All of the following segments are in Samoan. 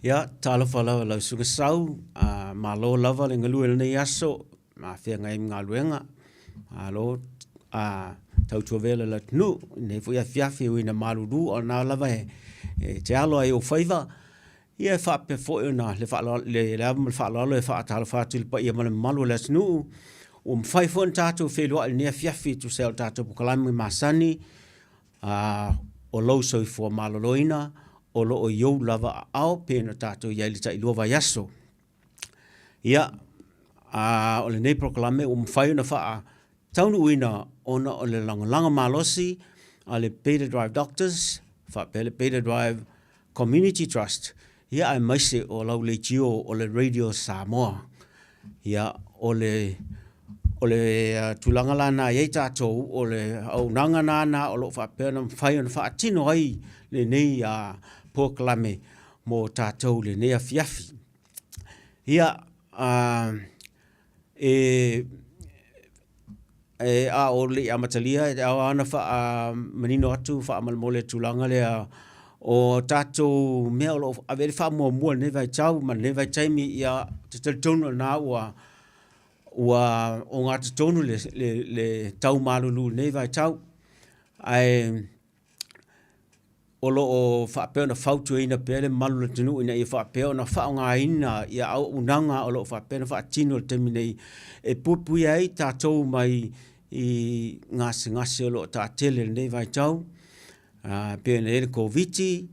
Ia, talofa lava lau Susuga Sau, malo lava le galue i lenei aso, ma feagai ai ma galuega. Malo tautua le atunuu i lenei foi afiafi e ui ina malulu, a o lena lava e te alo ai i ou faiva. Ia e faapea foi ona le ava ma le faaaloalo e faatalofa atu i le paia ma le mamalu o le atunuu ua mafai foi ona tatou feiloai i lenei afiafi e tusa ai o le tatou polokalame masani o lou soifua maloloina o lo o i ou lava aao pei ona tatou i ai i le tailua vaiaso. Ia, o lenei polokalame ua mafai ona faataunuuina ona o le lagolago malosi a le Paid Drive Doctors faapea le Paid Drive Community Trust, ia aemaise o lau leitio o le Radio Samoa. Ia, o le tulaga la lena e i ai tatou, o le auaunaga lena o lo o faapea ona mafai ona faatino ai lenei polokalame mo tatou i lenei afiafi. Ia, a o le i amatalia, e ao lava ona faamanino atu faamolemole i le tulaga lea o tatou mea o lo o ave i ai le faamuamua i lenei vaitau ma lenei vaitaimi. Ou te talitonu o lena ua ogatotonu le tau malulu i lenei vaitau, ae o lo o faapea ona fautuaina pea le mamalu o le atunuu ina ia faapea ona faaaogaina auaunaga o lo o faapea ona faatino i le taimi nei e puipuia ai tatou mai i gasegase o lo o taatele i lenei vaitau, e pei ona i ai le Koviti-19,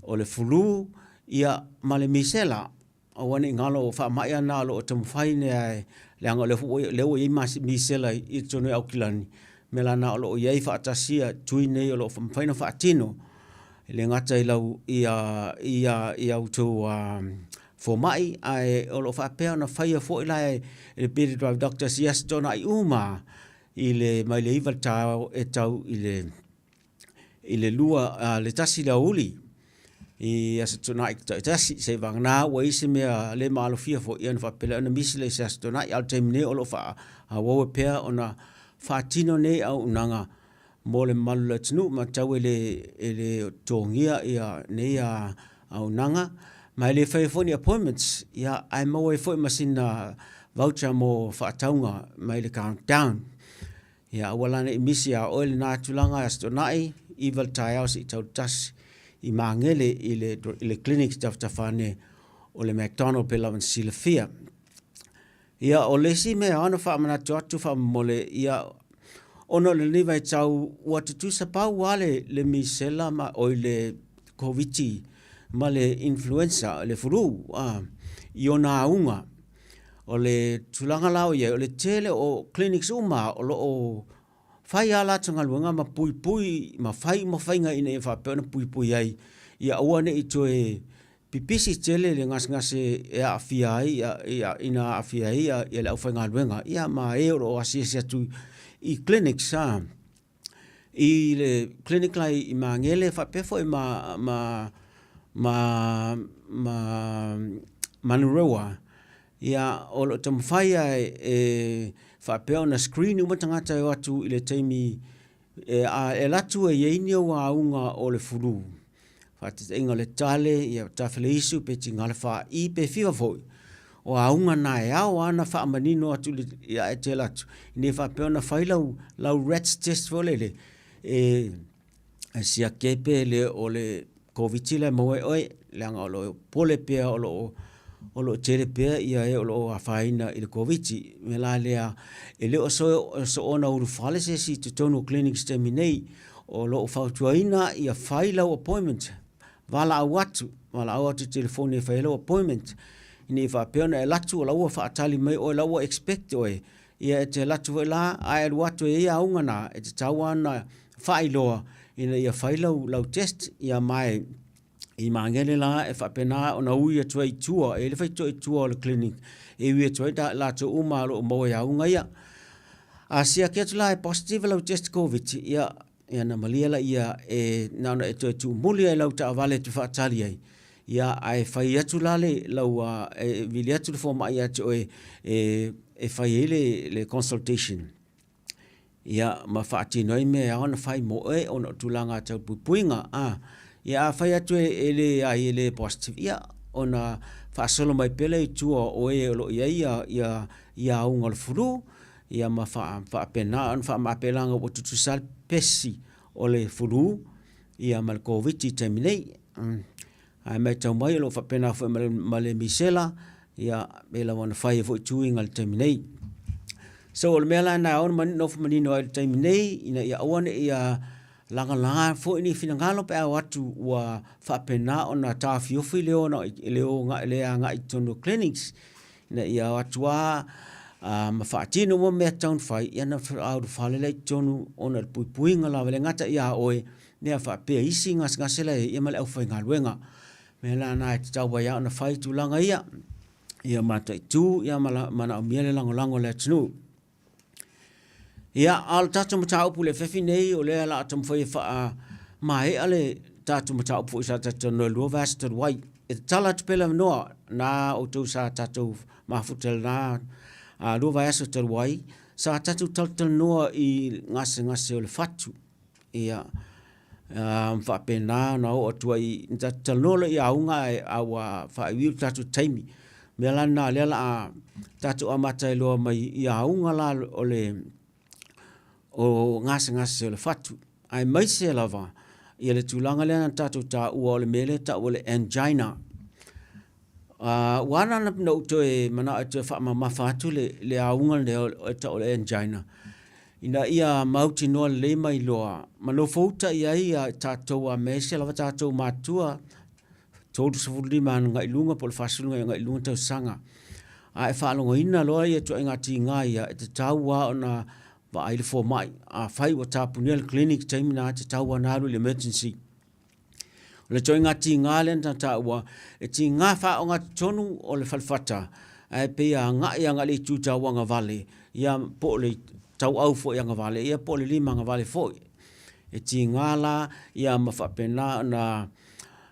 o le flu, ia ma le misela. Aua ne i galo o faamai lava na o lo o taumafai nei leaga o lea ua i ai misela i totonu o Aukilani. O le mea la lena o lo o i ai faatasi tui nei o lo o mafai ona faatino, e le gata i a outou fomai, ae o lo o faapea ona faia foi la e le Pedi Drive Doctors i Aso Toonai uma lava mai le 9 i le taeao e tau i le 1 i le aoauli i Aso Toonai taitasi, seiavagana ua i ai se mea le maalofia foi ona faapea lea ona misi le isi Aso Toonai. A o le taimi nei o lo o faaauau ai pea ona faatino nei auaunaga mo le mamalu o le atunuu. Matau e le o totogia nei auaunaga, ma e le faia foi ni appointments, ae maua ai foi ma sina voucher mo faatauga mai le Countdown. Ia aua la ne i misi ia oe lena tulaga i Aso Toonai, 9 i le taeao seia tau i le 1 i Magele i le clinic i tafatafa ane o le McDonald pei lava ona silafia. Ia, o le isi mea e ao ona faamanatu atu faamolemole, ia, ona o lenei vaitau ua tutusa pau lava le misela oi le Koviti ma le influenza, le flu i ona auga. O le tulaga la o i ai, o le tele o clinics uma lava o lo o fai lava a latou galuega ma puipui ma fai uma faiga ina ia faapea ona puipui ai ia aua ne i toe pipisi tele le gasegase e aafia ai ina aafia ai le aufaigaluega ma e o lo o asiasi atu i clinics. I le clinic la i Magele faapea foi ma Manurewa, ia o lo o taumafai lava e faapea ona screen uma tagata e o atu i le taimi e alu atu e i ai ni ou auga o le flu, faataitaiga o le tale, tafeleisu pe tiga le fa'i pe fiva foi, o auga na e ao lava ona faamanino atu ia e te alu atu, ina ia faapea ona fai lau RATs test foi lele e siaki ai pe le o le Koviti la e maua e oe, leaga o lo o popole pea o lo o tele pea e o lo o afaina i le Koviti. O le mea la lea, e le o soona ulufale se isi i totonu o clinics i le taimi nei. O lo o fautuaina ia fai lau appointment, valaau atu, valaau atu i le telefoni e fai ai lau appointment, ina ia faapea ona e alu atu o la e ua faatali mai oe, o la e ua expect oe, ia e te alu atu foi la, a e alu atu e i ai auga na, e tatau lava ona faailoa ina ia fai lau test. Ia ma i Magele la e faapena ona ui atu ai i tua, e i ai le faitotoa i tua o le clinic e ui atu ai latou uma o lo o maua i auga ia. A siaki atu la e positive lau test Koviti, ia ona malie lea e na ona e toe tuumuli lava i lau taavale e te faatali ai, ia ae fai atu la lau, e vili atu le fomai ia te oe e fai ai le consultation ia ma faatino ai mea e ao ona fai mo oe ona o tulaga tau puipuiga. Ia afai atu e leai e le positive, ia ona faasolo mai pea lea i tua o e o lo o i ai ia auga o le flu, ia ma faapena ona faamape leaga ua tutusa lava le pesi o le flu ia ma le Koviti i le taimi nei. Ae matau mai o lo o faapena foi ma le misela, ia pei lava ona fai ai foi tuiga i le taimi nei. So o le mea la lena e ao ona nofo manino ai i le taimi nei, ina ia aua ne i lagalaga foi ni finagalo pe a o atu ua faapena ona taofiofi le le agai i totonu o clinics, ina ia o atu lava ma faatino uma mea e tatau ona fai, ia ona faatoa ulufale lea i totonu ona o le puipuiga lava, e le gata ia oe, faapea isi gasegase la e i ai ma le aufaigaluega. O le mea la lena e tatau ai lava ona fai tulaga ia, ia mataitu ma manaomia le lagolago a le atunuu. Ia, a o le tatou mataupu i le afiafi lenei, o lea o le a taumafai e faamaea le tatou mataupu foi sa tatou talanoa i le lua vaiaso talu ai. E tatala atu pea le avanoa, o lena outou sa tatou mafuta i lena lua vaiaso talu ai, sa tatou talatalanoa i gasegase o le fatu, ia, ma faapena ona oo atu ai, ona tatou talanoa lea i auga ae ua faaiuiu le tatou taimi. O le mea la lena o lea o le a tatou amata ai loa mai i auga la o gasegase o le fatu, aemaise lava le tulaga lea na tatou taua o le mea lea e tau o le angina. Ua ala la ona ou toe manao e toe faamamafa atu le auga lea e tau o le angina, ina ia mautinoa lelei ma iloa ma nofouta i ai tatou aemaise lava tatou matua 35 agai i luga po o le 40 agai i luga tausaga. A e faalogoina loa ia ituaiga tiga ia, e tatau lava ona vaai le fomai. Afai ua tapunia le clinic i le taimi lena, e tatau lava ona alu i le emergency. O le ituaiga tiga lea na taua, e tiga faaogatotonu o le falefata, ae pei e agai i le itu tauagavale, ia po o le tauau foi agavale po o le lima agavale foi. E tiga la ma faapena ona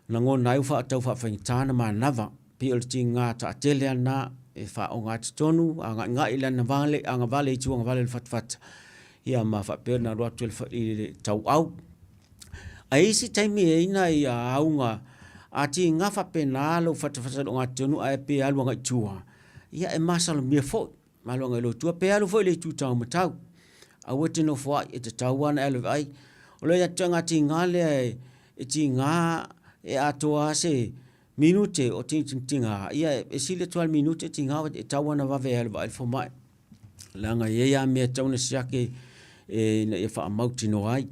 lagona ai ua tau faafaigata ona manava. E pei o le tiga taatele lava lena e faaogatotonu agaigai i le agavale i itu agavale o le fatafata ia ma faapea ona alu atu i le tauau. Ae i ai isi taimi e i ai nai auga, a tiga faapena lou fatafata i le ogatotonu ae pei e alu agai i tua, ia e masalomia foi, alu agai loa i tua pe alu foi i le itu taumatau. Aua e te nofoai, e tatau lava ona e alu e vaai. O le ituaiga tiga lea e tiga e atoa lava se minute o tiga, ia e sili atu lava i le minute tiga e tatau lava ona vave e alu e vaai le fomai, leaga e i ai lava mea e tatau ona siaki ina ia faamautinoa ai.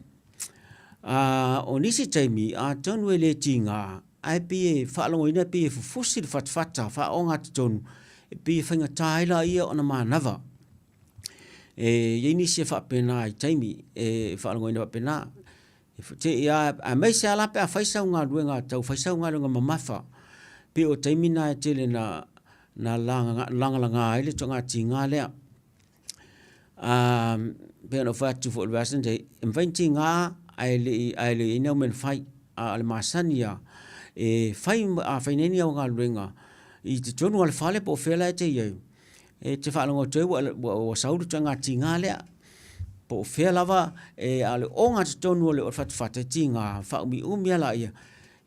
O nisi taimi, atonu e le tiga, ae pei e faalogoina pei e fufusi le fatafata faaogatotonu, e pei e faigata ai laia ona manava. E i ai nisi e faapena i taimi, e faalogoina faapena. Te i lava, aemaise lava la pe a fai sau galuega tau fai sau galuega mamafa, pei o taimi na e tele ina lagalaga ai le ituaiga tiga lea. Pei ona ou fai atu foi i le vaiaso na tea nei, e mafai ona tiga ae le i i ai ni au mea na fai, a o le masani lava, a fai nei ni au galuega i totonu lava o le fale po o fea la e te i ai, e te faalogo atu ai ua sau le ituaiga tiga lea. Po o fea lava, a o le ogatotonu o le fatafata e tiga, faaumiumi lava laia,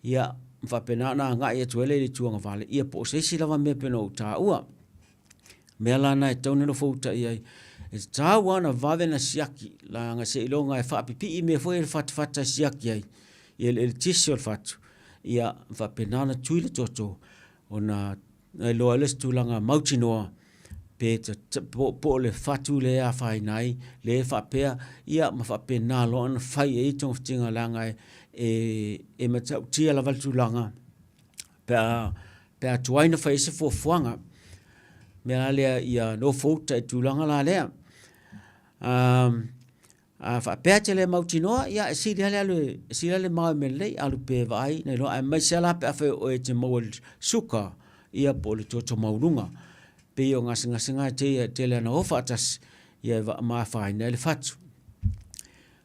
ia ma faapena ona agai atu ai lea i le itu agavale, ia po o se isi lava mea pei ona ou taua. O le mea la lena e tatau ona nofouta i ai, e tatau lava ona vave ona siaki, leaga seiloga e faapipii mea foi ia i le fatafata e siaki ai le eletise o le fatu, ia ma faapena ona tui le toto ona iloa ai lea o se tulaga mautinoa po o le fatu lea e afaina ai, lea e faapea, ia ma faapena loa ona fai i ai togafitiga leaga e matautia lava le tulaga pe a tuai ona fai i ai se fuafuaga. O le mea la lea ia nofouta i le tulaga la lea. A faapea e te le mautinoa, ia e sili lava le alu e sili lava le mao i mea lelei, alu pea e vaai nai lo, aemaise lava la pe afai o oe e te maua i le suka ia po o le toto maualuga. E pei o gasegase na e tele lava ina o faatasi ma afaina ai le fatu.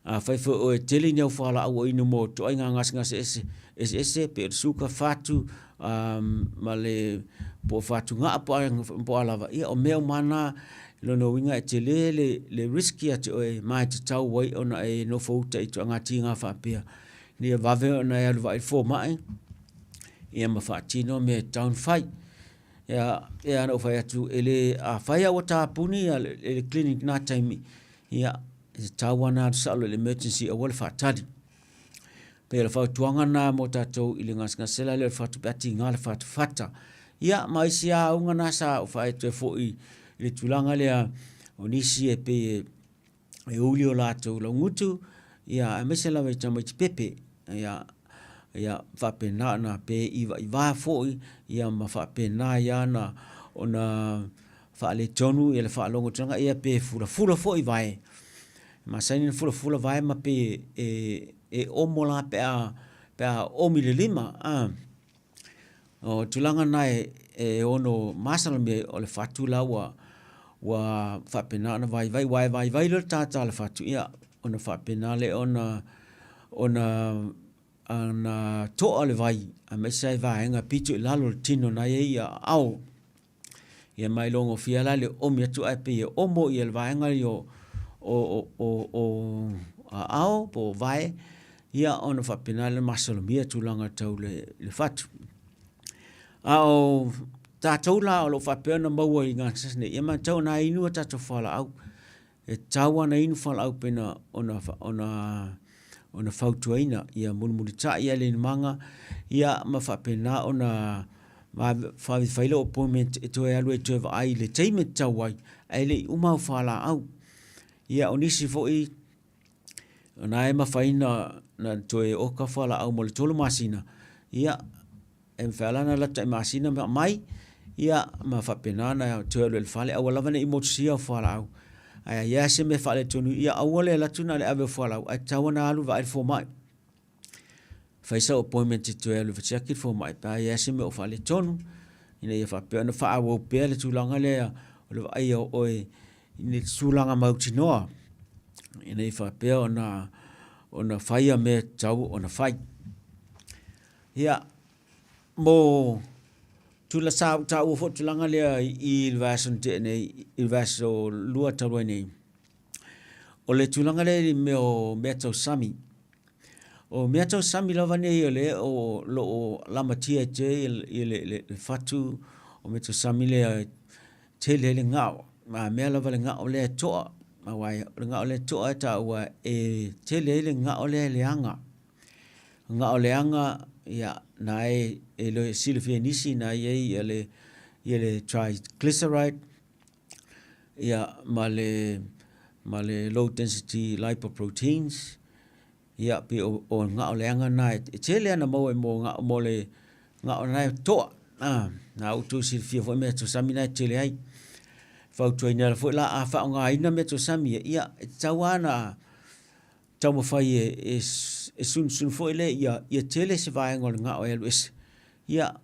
Afai foi o oe e tele ni au fualaau o inu mo ituaiga gasegase eseese pei o le suka, fatu, ma le po o fatugao po o a lava, ia o mea uma lava na, o lona uiga e tele le risk ia te oe ma e tatau ai ona e nofouta i ituaiga tiga faapea ina ia vave ona e alu e vaai le fomai. Ia ma faatino mea e tatau ona fai. Ia, e pei lava ona ou fai atu, e le, afai lava ua tapuni le clinic i lena taimi, ia, e tatau lava ona alu sao loa i le emergency aua le faatali. E pei o le fautuaga lena mo tatou i le gasegase la lea o le fatu pe a tiga le fatafata. Ia ma isi lava auga na sa ou fai atu ai foi i le tulaga lea o nisi e pei e uli o latou laugutu, ia aemaise lava i tamaiti pepe. Ia, ia faapena ona pe ivaiva foi, ia ma faapena ai lava ona faaletonu le faalogo i tulaga ia pe fulafula foi vae, e masani ona fulafula vae ma pei e omo la pe a oomi i le lima. O le tulaga lena e ono masalomia ai o le fatu la ua faapena ona vaivai, aua e vaivai loa le tata o le fatu, ia ona faapena lea ona toa le vai aemaise lava i vaega pito i lalo o le tino o lena e i ai aao. Ia ma e iloa gofie lava la le oomi atu ae pei e omo le vaega ia o aao po o vae, ia ona faapena lea ona masalomia tulaga tau le fatu. A o tatou la o lo o faapea ona maua i gasegase nei, e tatau ona inu a tatou fualaau. E tatau lava ona inu fualaau e pei ona fautuaina. Ia mulimulitai lava i le inumaga ma faapena ona vave fai lou appointment e toe alu ai e toe vaai i le taimi e tatau ai, ae le i uma au fualaau. Ia o nisi foi o lena e mafai ona toe oka fualaau mo le 3 masina, ia e mafai lava la ona alu atu tai masina ma aumai, ia ma faapena ona toe alu ai i le fale. Aua lava ne i motusia au fualaau, ae a i ai lava se mea o faaletonu, ia aua le alu atu na o le ave o fualaau, ae tatau lava ona alu e vaai le fomai. Fai sau appointment e toe alu e siaki le fomai pe a i ai se mea o faaletonu, ina ia faapea ona faaauau pea le tulaga lea o le vaaia o oe i le tulaga mautinoa, ina ia faapea ona faia mea e tatau ona fai. Ia, mo sa ou taua foi le tulaga lea i le vaiaso na tea nei, i le vaiaso lua talu ai nei, o le tulaga lea i mea o meatausami. O meatausami lava nei o lea o lo o lamatia ai tele le fatu, o meatausami lea e tele ai le gao. A mea lava le gao lea e toa, aua o le gao lea e toa e taua e tele ai le gao lea e leaga. O gao leaga na e silafia e nisi o lena e i ai le triglyceride ma le low density lipoproteins, ia pei o gao leaga na e tele lava ina maua mo le gao lena e toa. O lena ua outou silafia foi meatausami na e tele ai. E fautuaina foi la, a faaaogaina meatausami ia, ia e tatau lava ona taumafai e sunusunu foi lea ia tele se vaega o le gao e alu ese, ia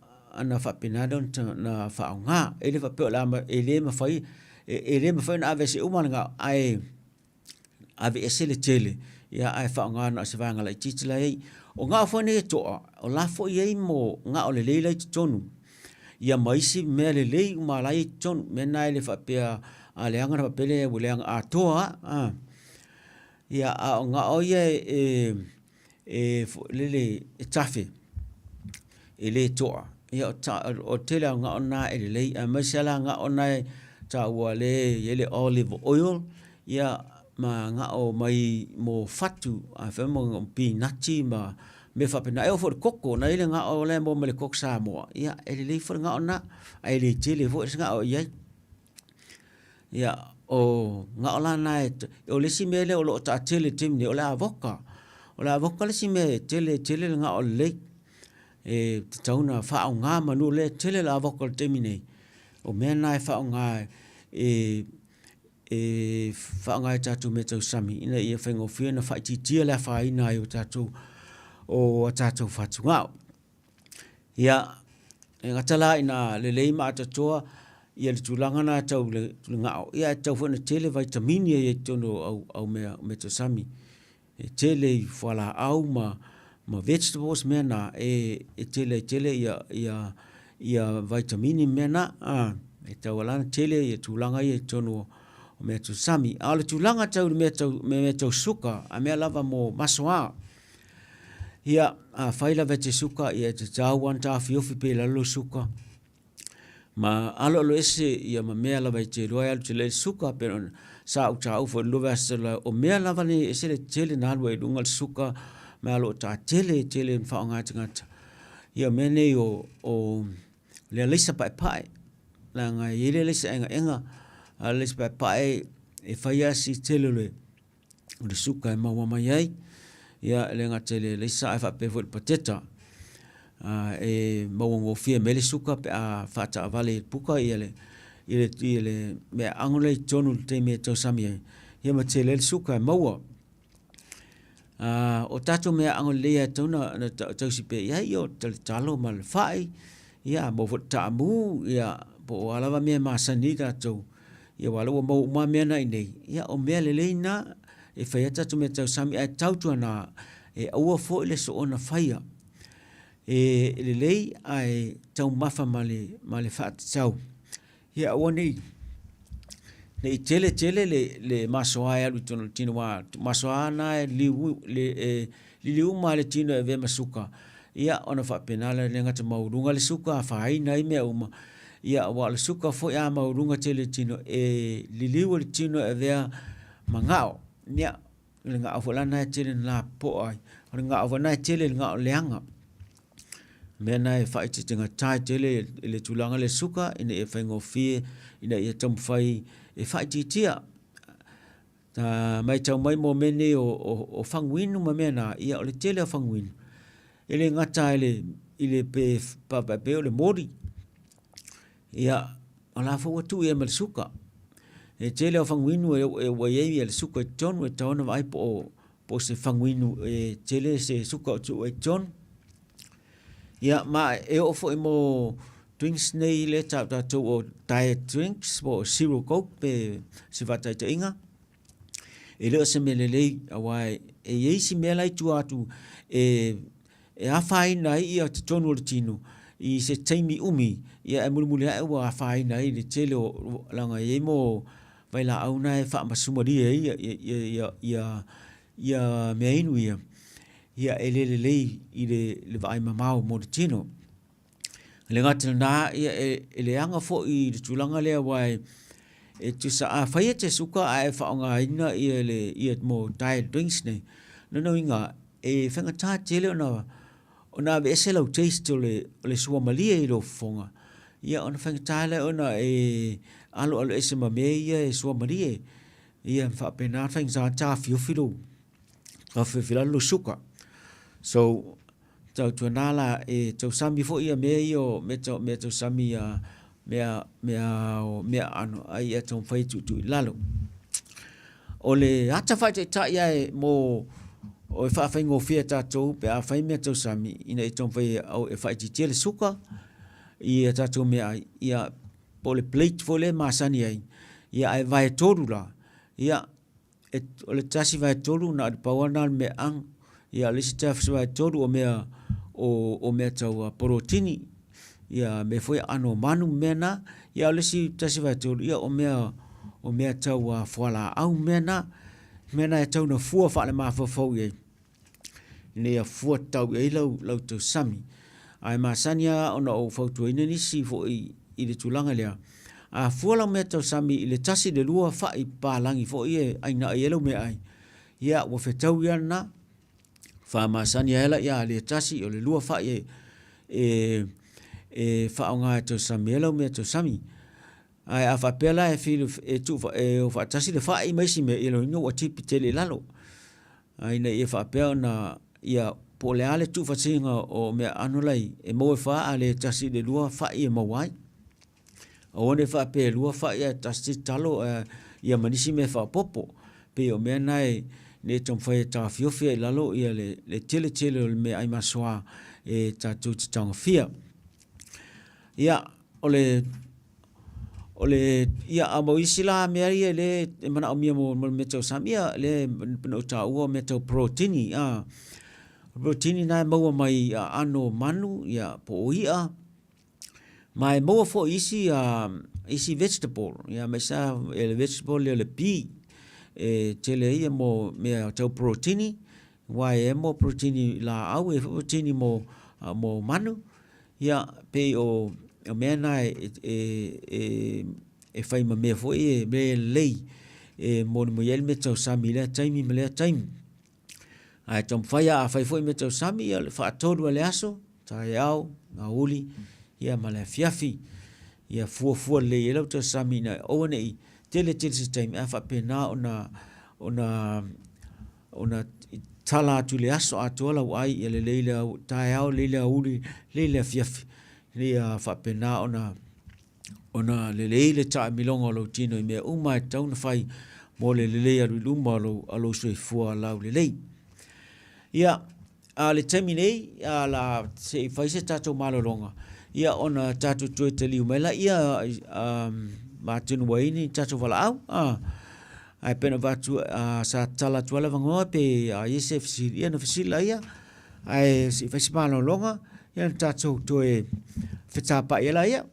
ona faapena lea ona faaaoga. E le faapea e le mafai, e le mafai ona aveese uma le gao, ae aveese le tele ae faaaoga na o se vaega laitiiti la e i ai. O gao foi nei e toa, o la foi e i ai gao lelei la e i totonu, ia ma isi mea lelei uma la e i ai i totonu. O mea na e le faapea a leaga ona faapea lea ua leaga atoa lava. Ia, a o gao ia foi lele e tafe, e le toa, ia o le tele lava o gao na e lelei, aemaise lava la gao na e taua lea e i ai le olive oil, ia ma gao mai mo fatu, mo pinati ma mea faapena. E oo foi i le koko, o lena e i ai le gao la e maua mai le koko Samoa, ia e lelei foi le gao lena, ae le tele foi se gao e i ai. Ia, o gao la na, o le isi mea lea o lo o taatele i le taimi nei, o le avoka. O le avoka le isi mea e tele tele le gao lelei, e tatau ona faaaoga meamanu o lea e tele le avoka i le taimi nei, o mea na e faaaoga e faaaoga i tatou meatausami ina ia faigofie ona faaitiitia le afaina ai o tatou fatugao. Ia, e le gata la ina lelei ma atoatoa le tulaga lena tau le gao, ae tatau foi ona tele vaitamini e i ai i totonu o meatausami. E tele i fualaau ma vegetables mea na e tele ai tele vaitamini ma mea na. E tatau lava la ona tele tulaga ia i totonu o meatausami. A o le tulaga tau i mea tau suka, a mea lava mo masoa. Ia, afai lava e te suka, ia e tatau lava ona taofiofi pea i lalo lou suka ma aloaloese ia ma mea lava e te iloa e alu tele ai le suka pei ona sa ou taua foi i le lua vaiaso talu ai, o mea lava nei e ese le tele ona alu ai i luga le suka ma o lo o taatele tele ina faaaoga e tagata. Ia o mea nei o le alaisa paepae, leaga e i ai le alaisa egaega, a o le alaisa paepae e fai lava si tele o le suka e maua mai ai. Ia e le gata i le alaisa ae faapea foi i le pateta. E maua gofie mai ai le suka pe a faataavale i le puka le mea aano lea i totonu i le taimi e tausami ai, ia ma tele ai le suka e maua. O tatou meaaano lelei lava e tatau ona tausi pea i ai, o le talo ma le fai, a maua foi i le taamu, po o a lava mea e masani ai tatou, aua o lea ua maua uma lava mea na i inei, ia o mea lelei na e fai ai tatou meatausami, ae tautuana e aua foi le soona faia. E lelei ae taumafa ma le faatatau, ia aua ne i tele tele le masoa e alu i totonu o le tino, aua o masoa lava na e liliu uma lava i le tino e avea ma suka, ia ona faapena lea, e le gata ina maualuga le suka afaina ai mea uma, aua o le suka foi a maualuga tele i le tino, e liliu e le tino e avea ma gao. Ia, o le gao foi la lena e tele ina lapopoa ai, o le gao foi lena e tele i le gao leaga. O le mea lena e faaeteetegata ai tele i le tulaga lea o le suka ina ia faigofie ina ia taumafai e faaitiitia. A matau mai mo mea nei o faguinu ma mea na, ia o le tele lava o faguinu, e le gata i le paepae o le moli, ia o la foi ua tuu i ai ma le suka. E tele lava o faguinu ua i ai le suka i totonu, e tatau ona vaai po o se faguinu e tele se suka o tuu ai i totonu. Ia ma e oo foi mo drinks nei lea e tau e tatou o diet drinks po o zero coke pe se faataitaiga, e le o se mea lelei aua e i ai isi mea la e i tua atu e afaina ai totonu o le tino i se taimi umi, ae mulimuli ae ua afaina ai i le tele o, leaga e i ai mea o vailaau na e faamasumalie ai meainu ia, ia e le lelei i le vaaimamao mo le tino. E le gata i lena, e leaga foi i le tulaga lea aua e tusa afai e te suka ae e faaaogaina mea o diet drinks nei, o lona uiga e faigata tele ona aveese lau taste o le suamalie i lou fofoga, ia ona faigata lea ona e aloaloese ma mea ia e suamalie. Ia e faapena ona faigata ona taofiofi lou taofiofi i lalo lou suka. So, tautuana la, e tausami foi mea ia o meatausami ia meaaano, a ia taumafai e tuutuu i lalo. O le ata faataitai lava e mo e faafaigofie e tatou pe a fai meatausami ina ia taumafai e faaitiitia le suka i a tatou meaai, ia po o le plate foi lea e masani ai, ae vaetolu la, ia o le tasi vaetolu na o le pau lava lena o le meaaano, ia o le isi vaetolu o mea tau porotini, ia mea foi aano o manu ma mea na, a o le isi tasi vaetolu, o mea tau fualaau ma mea na. O mea na e tatau ona fua faalemafaua i ai ina ia fua tatau i ai lau tausami. Ae masani lava ona ou fautuaina nisi foi i le tulaga lea, a fua lau meatausami i le tasi i le lua fai papalagi foi ia e ainaai ai lau meaai, ia ua fetaui lava lena. Faamasani ai lea, a le tasi o le lua fai e faaaoga e tausami ai lau meatausami. Ae a faapea la e o faatasi le fai ma isi mea, ia lona uiga ua tipi tele i lalo. A ina ia faapea ona, ia po o le a le tuufaatasiga o meaaano la e i ai, e maua e fa, a le tasi i le lua fai e maua ai. Aua ne i faapea e lua fai ae tasi talo ia ma nisi mea faaopoopo. E pei o mea na ina ia taumafai e taofiofi ai i lalo le tele tele o le meaai masoa e tatou te tagofia. Ia, a o isi la mea ia lea e manaomia mo le meatausami, ia lea pei ona ou taua o mea tau perotini. O perotini na e maua mai aano o manu po o i'a, ma e maua foi i isi vegetable, aemaise lava le vegetable lea o le pea, e tele ai mea tau perotini. Aua e emo protein i laau, e foi protein mo mo manu. Ia pei o o mea na e e e e fai ma mea foi e mea lelei e molimoli ai le mea tausami i lea taimi ma lea taimi. Ae taumafai lava afai foi mea tausami, ia o le faatolu lava o le aso, taeao, aoauli ia ma le afiafi. Ia fuafua lelei ai lau tausami ina ia aua ne i tele tele se taimi ae faapena ona ona ona tala atu i le aso atoa lau ai ia lelei le taeao, lelei le aoauli, lelei le afiafi ina ia faapena ona ona lelei le taamiloga o lou tino i mea uma lava e tatau ona fai mo le lelei alu i luma o lou soifua laulelei. Ia, a o le taimi nei, o le a se i fai se tatou malologa, ia ona tatou toe taliu mai lea, ma atonu ua i ai ni tatou valaau. Ae pei ona avatu, sa tatala atu lava le avanoa pe a i ai se fesili, ia ona fesili laia, ae se i fai se malologa ona tatou toe fetapai ai laia.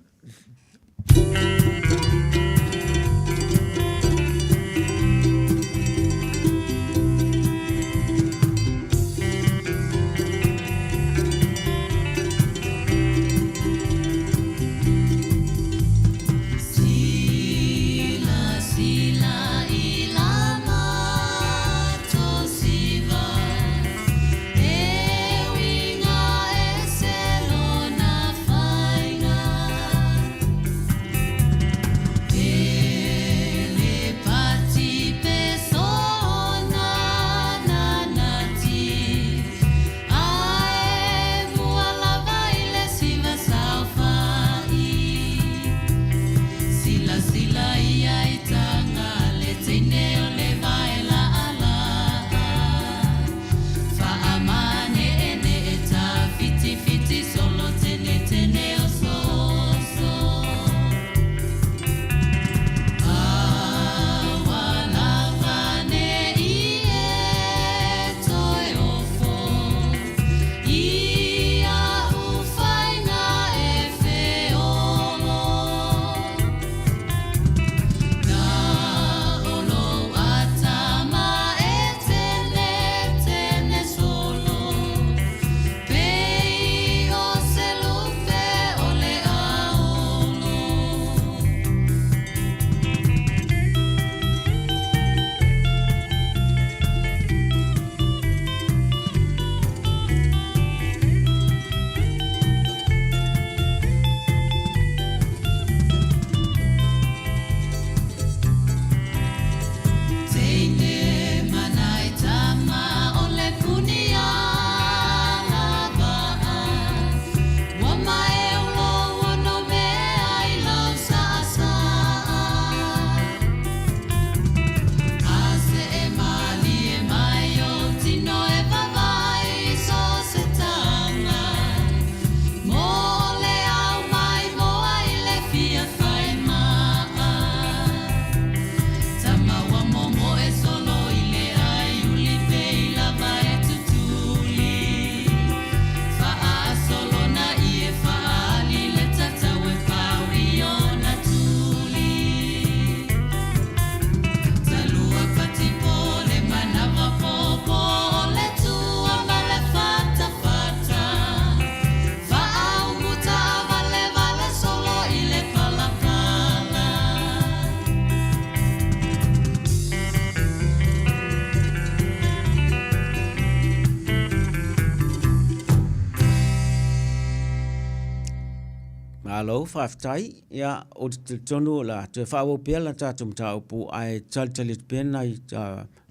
Malo faafetai. Ia, ou te talitonu o le a toe faaauau pea le tatou mataupu ae talitali atu pea nai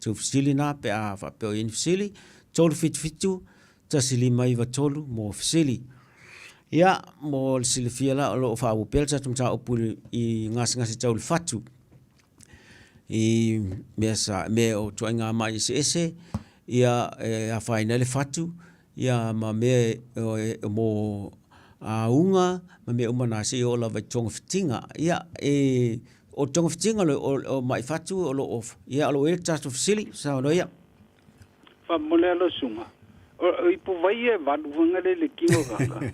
tou fesili na pe a faapea o i ai ni fesili. 377 1593 mo fesili. Ia, mo le silafia la, o lo o faaauau pea le tatou mataupu i gasegase tau le fatu i mea sa, mea o ituaiga mai eseese, ia e afaina ai le fatu, ia ma mea e mo auga ma mea uma na seia oo lava i togafitiga. Ia, e, o togafitiga o mai fatu o lo o, ia o lo o i ai le tatou fesili, saunoa ia. Faamomoli lava lau susuga, o ipu vai ia e valu foi ngale le tino kaka.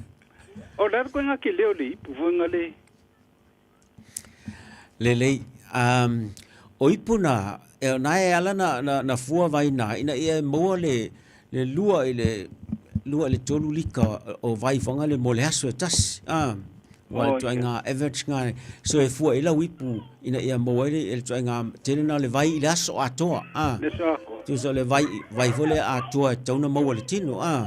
O le a le koe ke leo le ipu foi ngale. Lelei. Um, o ipu na, e, na e ala na, na, na fua vai na, ina ia e maua le, le 2 i le 2 i le 3 lika o vai fanga le mo le aso e tasi. Ah, ua le ituaiga average lena so e fua i ai lau ipu ina ia maua ai le ituaiga tele lena o le vai i le aso atoa. Ah, tusa o le vai, vai foi lea atoa e tatau ona maua e le tino. Ah,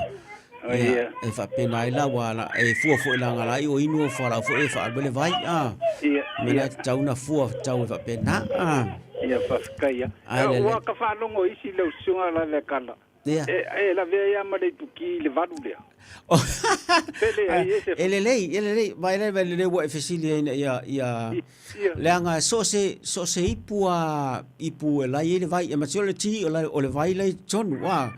ia, e faapena ai la ua la, e fua foi leaga la i o inu o fualaau foi e faaalu ai le vai. Ah, mea la e tatau ona fua tatau e faapena. Ah. Ia, faafetai lava. Ai, lelei. Ua ka faalogo isi lau susuga la le kala. Ia. E, e lavea ai lava ma le ipuki i le valu lea. Pe leai e se. E lelei, e lelei, ma e lelei ua e fesili ai ina ia, ia, leaga so o se, so o se ipu a, ipu e lai ai le vai, e matua o le ti o, o le vai lai tonu, a.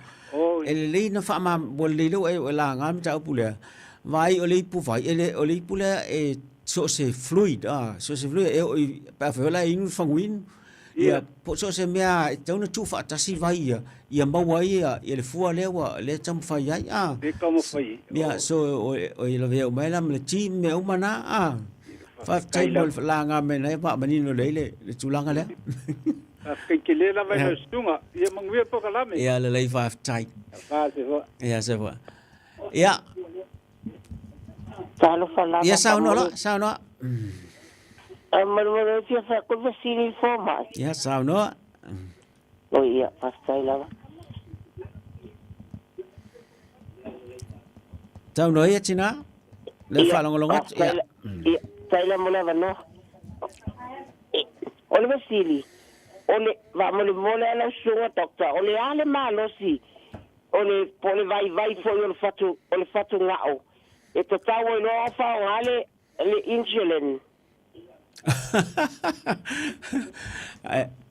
E lelei na whaama, ua lelei lea ua e laga le mataupu lea, vai o le ipu vai, e le, o le ipu lea e so o se fluid, a, so o se fluid, e oo i, pe a fai foi la e inu le faguinu, Ia, po o so o se mea e tatau ona tuufaatasi vai ia, ia maua ai ia, ia le fua lea ua lea e taumafai ai. A. Lea e taumafai ai. Ia, so o, o i lavea uma ai la ma le ti ma mea uma na. A. Faafetai mo le laga mai na e faamanino lelei le, le tulaga lea. Faafetai tele lava i lau susuga. Ia manuia le polokalame. Ia lelei faafetai. Faafetai. Ia se foa. Ia. Talofa lava. Ia saunoa loa, saunoa. Malumalu e fia fai atu le fesili i le fomai. Ia saunoa. Oi ia, faafetai lava. Saunoa ia tina. Le faalogologo atu. Ia. Ia, faafetai lava mo le avanoa. O le fesili, o le faamolemole a lau susuga doctor, o le a le malosi O le, po o le vaivai foi o le fatu, o le fatugao, e tatau ai loa ona faaaoga le, le insulin.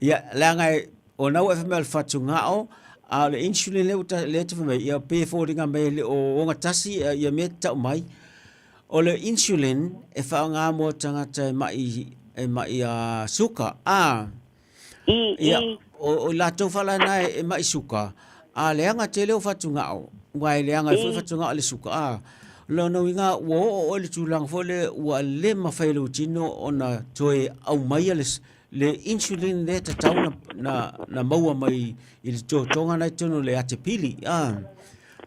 Ia, leaga e, o na ua e fai mai o le fatugao, a o le insulin lea ua ta, lea e te fai mai, ia pei e foliga mai e le o ogatasi ia mea e te tau mai. O le insulin e faaaoga mo tagata e mai, e mai suka, a. I, Ia, i. o, o i latou faalaina e, e maʻi suka, a leaga tele o fatugao, aua e leaga ai foi fatugao i le suka, a. O lona uiga, ua oo oe i le tulaga foi lea ua le mafai e lou tino ona toe aumaia le, le insulin lea e tatau na, na, na maua mai i le totoga na i totonu o le atepili, a.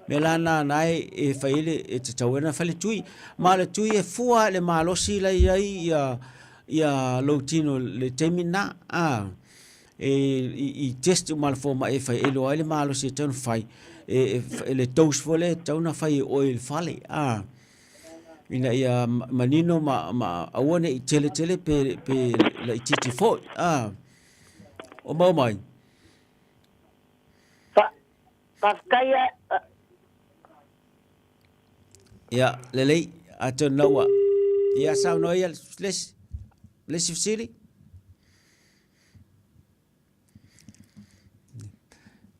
Mea la na na e, e fai ai le, e tatau ai ona fai le tui. Ma o le tui e fua i le malosi la e i ai ia, ia lou tino i le taimi lena, a, e, i, i test uma a le fomai e fai, e iloa ai le malosi e tatau ona fai, e, e, le dose foi lea e tatau ona fai e oe i le fale, a, ina ia manino ma, ma aua ne i tele tele pe, pe laitiiti foi, a, o maua mai. Fa, faafetai a, Ia, lelei, atonu la ua... Ia, saunoa ia le isi, le isi fesili.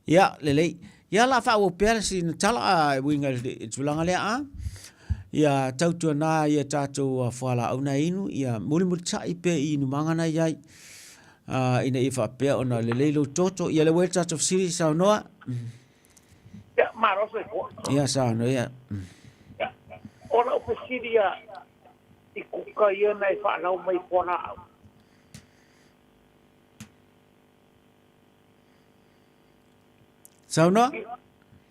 Ia, lelei. Ia, la faaauau pea sina tala a e uiga i le tulaga lea a. Ia, tautuana ia tatou fualaau na inu, ia mulimulitai pea i inumaga na i ai, ina ia faapea ona lelei lou toto. Ia, lea ua i ai le tatou fesili, saunoa. Ia, malo soifua. Ia, saunoa ia. Ia, o lau fesili ia i kuka ia na e faalau mai fualaau. Saunoa?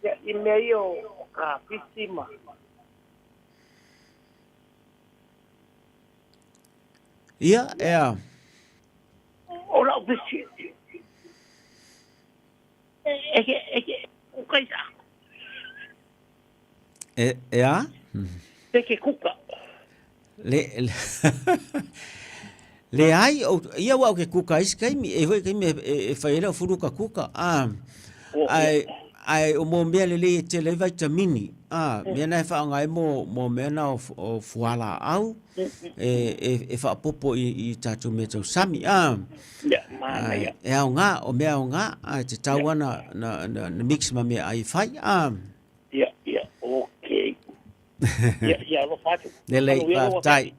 Ia, i mea ia o kapisi ma... Ia, ea. O lau fesili, E ke, e ke kuka i sa. E, e a? E ke kuka. Le, le, leai, o, ia ua o ke kuka isi kaimi, e hoi kaimi e, e, e whai ele o furuka kuka. Ah, oh, ai, ai o mō mea lelei e tele ai vaitamini. Ah, mea na e whaonga ai mō, mō mea na o, o fuala au, e, e, e whaapopo i, i tātou mea tausami. Ah, Ia, mānaia. E aoga, o mea aoga, a e tatau ana na, na, na mix ma mea ai e fai, a. Ia, ia, okay. Ia, ia, alofa atu. Lelei, faafetai.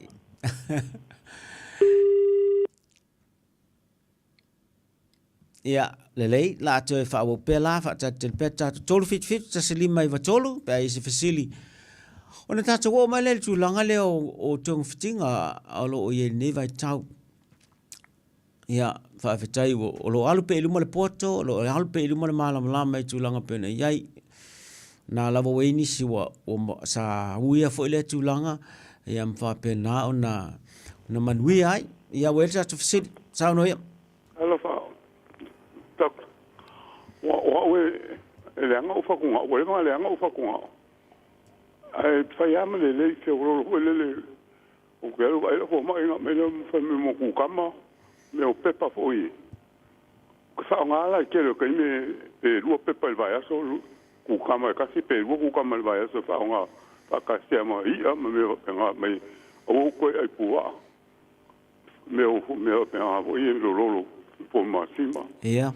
Ia, lelei, la a toe faaauau pea la, faatalitali pea tatou 377 1593, pe a i ai se fesili. Ona tatou oo mai lea i le tulaga lea o, o togafitiga o lo o i ai i lenei vaitau. Ia, faafetai o lo o alu pea i luma le poto, o lo o alu pea i luma le malamalama i tulaga pei ona i ai. Na lava ua i ai nisi ua, ua sa uia foi lea tulaga, ia ma faapena ona, ona manuia ai. Ia ua i ai le tatou fesili, saunoa ia. Alofa, Doctor, ua, o au e, e leaga ou fatugao, ua leva ona leaga ou fatugao. Ae fai lava ma lelei feololo foi lele, ou te alu vaai lau fomai na aumai lea fai mai mo kukama, mea o pepa foi. Ou te faaaoga la i le tele o taimi pe lua pepa i le vaiaso, kukama e tasi pe lua kukama i le vaiaso e faaaoga faatasia ma i'a ma mea faapena mai aua ou toe ai puaa. Mea o mea faapena foi e lololo po masima. Ia.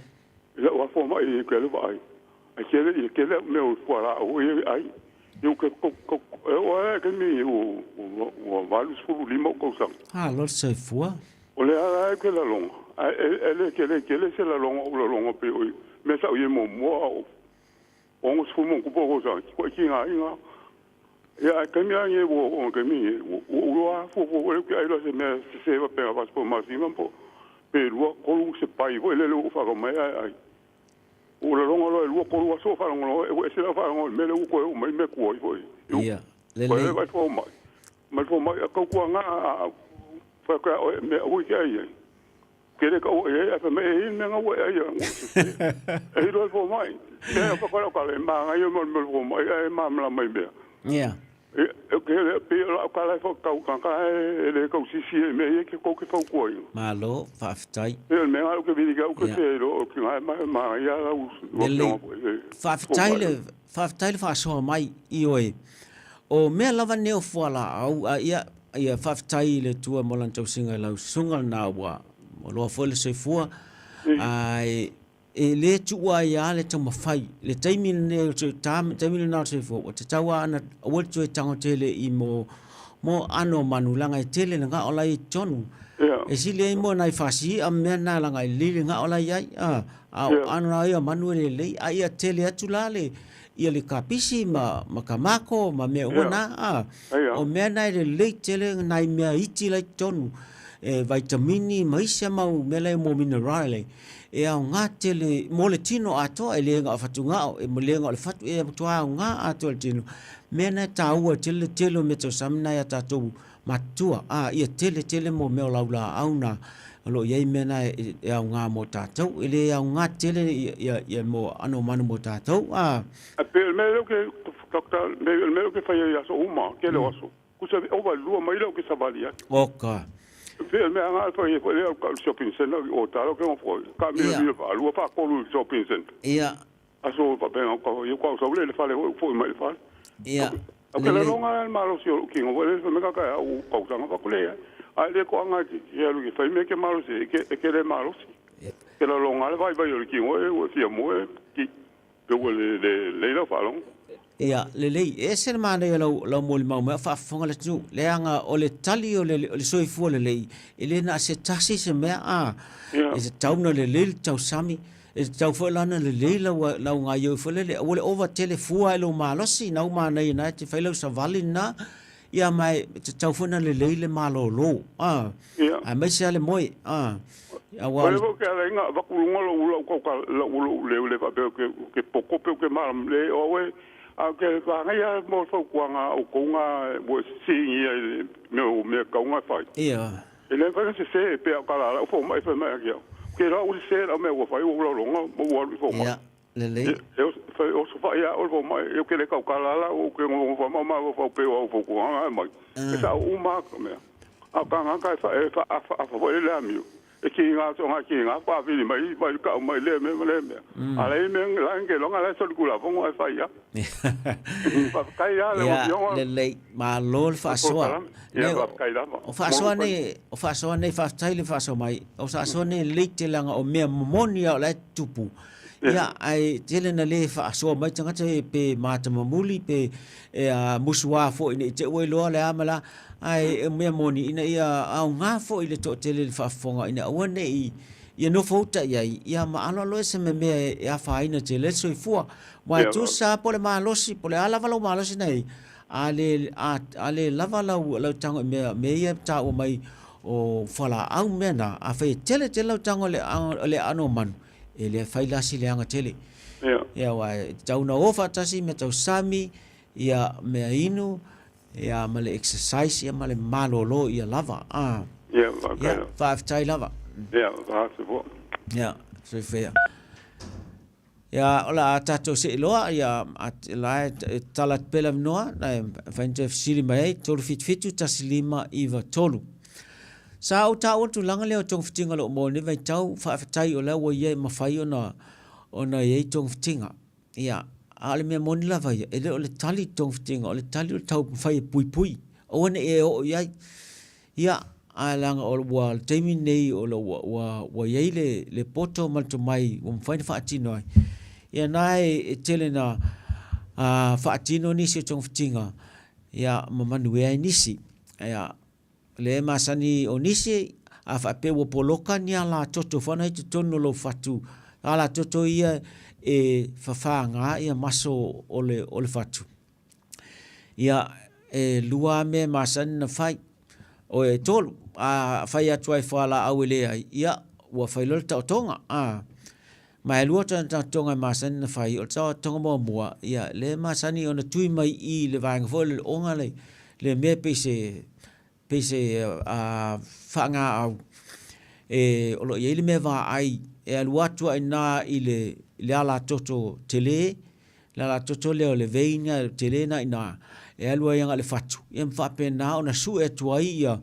I lau lava fomai ou te alu vaai, ae tele ia tele au mea o fualaau foi ia e ai. Ia ou te e oo lava i le taimi ua 85 ou tausaga. Malo le soifua. O lea la ou te lagona, ae e le tele tele se lagona o ou lagona pei o mea sa ou i ai muamua a o 60 ma ona tupu ou tausaga, e tigaina lava. Ia ae taimi lava lenei ua oo i le taimi lenei, ua ou iloa lava fuafua foi lea ou te ai loa i se mea sese faapea fasipovi masima po pe lua tolu se pai foi lele ua ou faatau mai ae ai. Ua ou lagona loa e lua tolu aso o faalogologo ua ese lau faalogo i le mea lea ua toe oo mai mea tuai foi. Ia, lelei. Ua fomai, mai fomai, tautuana a fai atu ia oe, mea aua e te ai ai. Ke le taua i ai, ae fai mai, e i ai le mea na ua e ai ua sese. E i loa le fomai. E fa koe kale, manaia mo le fomai, ae malamalama i mea. Ia. E ke le pe o lau kala e whakatau kaka e le kau sisi e mea ia ke kou ke fautua ina. Malo, faafetai. E o le mea ngā ke vili ke au ke te ro o ki ngā ma ma ia lau Lelei. Faafetai le, faafetai le faasoa mai i oe. O mea lava nei o fualaau, a ia, ia faafetai i le Atua mo lana tausiga i lau susuga lena ua loa foi le soifua, ae e le tuua ai lava le taumafai. Le taimi lenei o le taimi lena o le soifua, ua tatau lava ona aua le toe tago tele i mo, mo aano o manu, leaga e tele le gao la e i totonu. E sili ai mo nai fasi i'a ma mea na leaga e lelei le gao la e i ai, a, a o aano la ia o manu e lelei, a ia tele atu la le, ia le kapisi ma, ma kamako ma mea uma na, a, o mea na e lelei tele nai mea iti la i totonu, e vaitamini ma isi a mau mea la e mo minerale, e aoga tele mo le tino atoa, e le na o fatugao, e le na o le fatu, e matua aoga atoa le tino. Mea na e taua tele le tele o mea tausami na ia tatou matutua, a ia tele tele mo mea o laulaau na o lo o i ai mea na e aoga mo tatou. E le aoga tele ia mo aano o manu mo tatou, a. E pei o le mea lea ou te, Doctor, e pei o le mea lea ou te faia i aso uma, tele o aso. Kusa e ova i le lua maila ou te savali ai. Oka. E pei o le mea na fai ai foi lea o le shopping centre i o tala ou te nofo ai. Taamilomilo faalua faatolu i le shopping centre. Ia. Aso faapena ka ka sau le fale foi foi mai le fale. Ia. Au ke laloga le malosi o lou tino foi lele fai mai kaka e au tausaga fai atu leai. Ae le toaga e alu e fai mea ke malosi ai e ke le malosi. Ke laloga le vaivai o le tino e ua fia moe ki pe ua le lelei lau faalogo. Ia, lelei. E ese le manaia o lau, lau molimau mai o faafofoga le atunuu. Leaga o le tali o le, o le soifua lelei, e le na o se tasi se mea, a. E tatau ona lelei le tausami, E tatau foi la ona lelei lau, lau gaioi foi lele, aua le ova tele fua i lou malosi, na u manaia na e te fai lau savali lena, ia ma e tatau foi ona lelei le malolo, a, Ia. aemaise lava le moe, a, aua o le. O le ala ai na avatu i luga lou, lau tauta, lau, lou leo le faapea ou te, ou te poto pe ou te malamalama, le o au e, a ou te manaia lava mo le fautuaga a outou na ua sinia i le mea o mea tatau ona fai. Ia. E le mafai ona sese pe a o tala lau fomai fai mai ake au. Ke la ua sese lau mea ua fai ua ula longa ma ua alu i fomai. Ia, lelei. E fai oso fai a o le fomai e ke le kau kala la o ke ngo fa ma ma fa pe o fo ko anga mai. E sa o uma ka mea. A ka nga ka fa e fa fa fa fo le amiu. E ki nga so nga ki nga fa vili mai mai ka mai le me le me. A le me la nge longa la so kula fo ngo e fai ya. Faafetai lava lau Ia, Afioga. lelei, malo le faasoa. Ia, Nei, faafetai lava. o faasoa nei, o faasoa nei, faafetai le faasoa mai. O faasoa nei lelei tele leaga o mea momoni lava o la e tutupu. Ia, ae tele na le faasoa mai tagata e pe matamamuli pe e a musuā foi ne i te i ua iloa le a ma le a. Ae o mea moni ina ia aoga foi le toatele i le faafofoga ina aua ne i ia nofo uta i ai, ia ma aloalo ese me mea e afaina tele ai le soifua. Aua e tusa lava po o le malosi, po o le a lava lou malosi na i ai, a le, a, a le lava lau, lau tago i mea, mea ia e taua mai o fualaau ma mea na, afai e tele tele lau tago i le, le aano o manu, e le fai la si leaga tele. Ia aua e tatau ona o faatasi mea tausami, ia mea inu, ia ma le exercise ia ma le malolo ia lava. Ah. Ia, faafetai Ia, lava. faafetai lava. Ia, faafetai foi. Ia, soifua ia. Ia, o le a tatou see loa, ia, la e tatala atu pea le avanoa, e mafai ona toe fesili mai ai, 377 1593. Sa ou taua le tulaga lea o togafitiga o lo o maua i lenei vaitau, faafetai o la ua ia e mafai ona ona i ai togafitiga. Ia, a o le mea moni lava ia, e le o le tali i togafitiga, o le tali o le taumafai e puipui, aua ne i e oo i ai. Ia, ae leaga o ua le taimi lenei o lo ua, ua, ua i ai le, le poto ma le tomai ua mafai ona faatino ai. Ia na e, e tele na a, faatino nisi o togafitiga, ia ma manuia ai nisi. Ia, le masani o nisi, a faapea ua poloka ni ala toto fana i totonu o lou fatu, ala toto ia e fafaga ia maso o le, o le fatu. Ia, e lua lava mea e masani ona fai, o e tolu, a fai atu lava i fualaau e leai, ia, ua fai loa le taotoga. A, ma e lua taotoga e masani ona fai, o le taotoga muamua, ia, lea e masani ona tui mai i i le vaega foi lea o le oga le, le mea pei se, pei se faagaau e, o lo o i ai le mea vaai e alu atu lava i ina i le, i le alatoto tele, le alatoto lea o le vein tele lena i ina, e alu ai agai i le fatu, ia ma faapena ona sue atu ai ia,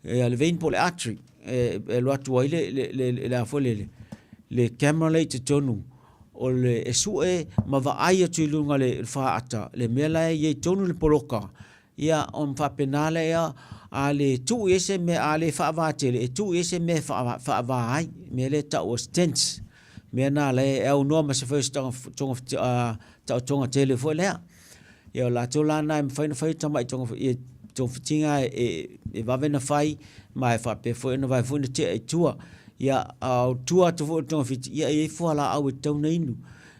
ia le vein po o le artery, e, e alu atu ai le, le, le, le, le a foi le, le camera lea i totonu, o le, e sue ma vaai atu i luga o le faata, le mea la e i ai tonu le poloka, Ia, ona faapena lea, a le tuu i ai se mea, a le faava tele, e tuu i ai se mea e faava ai, mea lea e tau o stents. Mea na la e aunoa ma se fai o se taotoga tele foi lea. Ia, o latou la na e mafai ona fai tamai togafitiga e, e vave ona fai, ma e faapea foi ona vave foi ona tea i tua. Ia, a o tua atu foi o le togafiti, ia e i ai fualaau e tatau ona inu,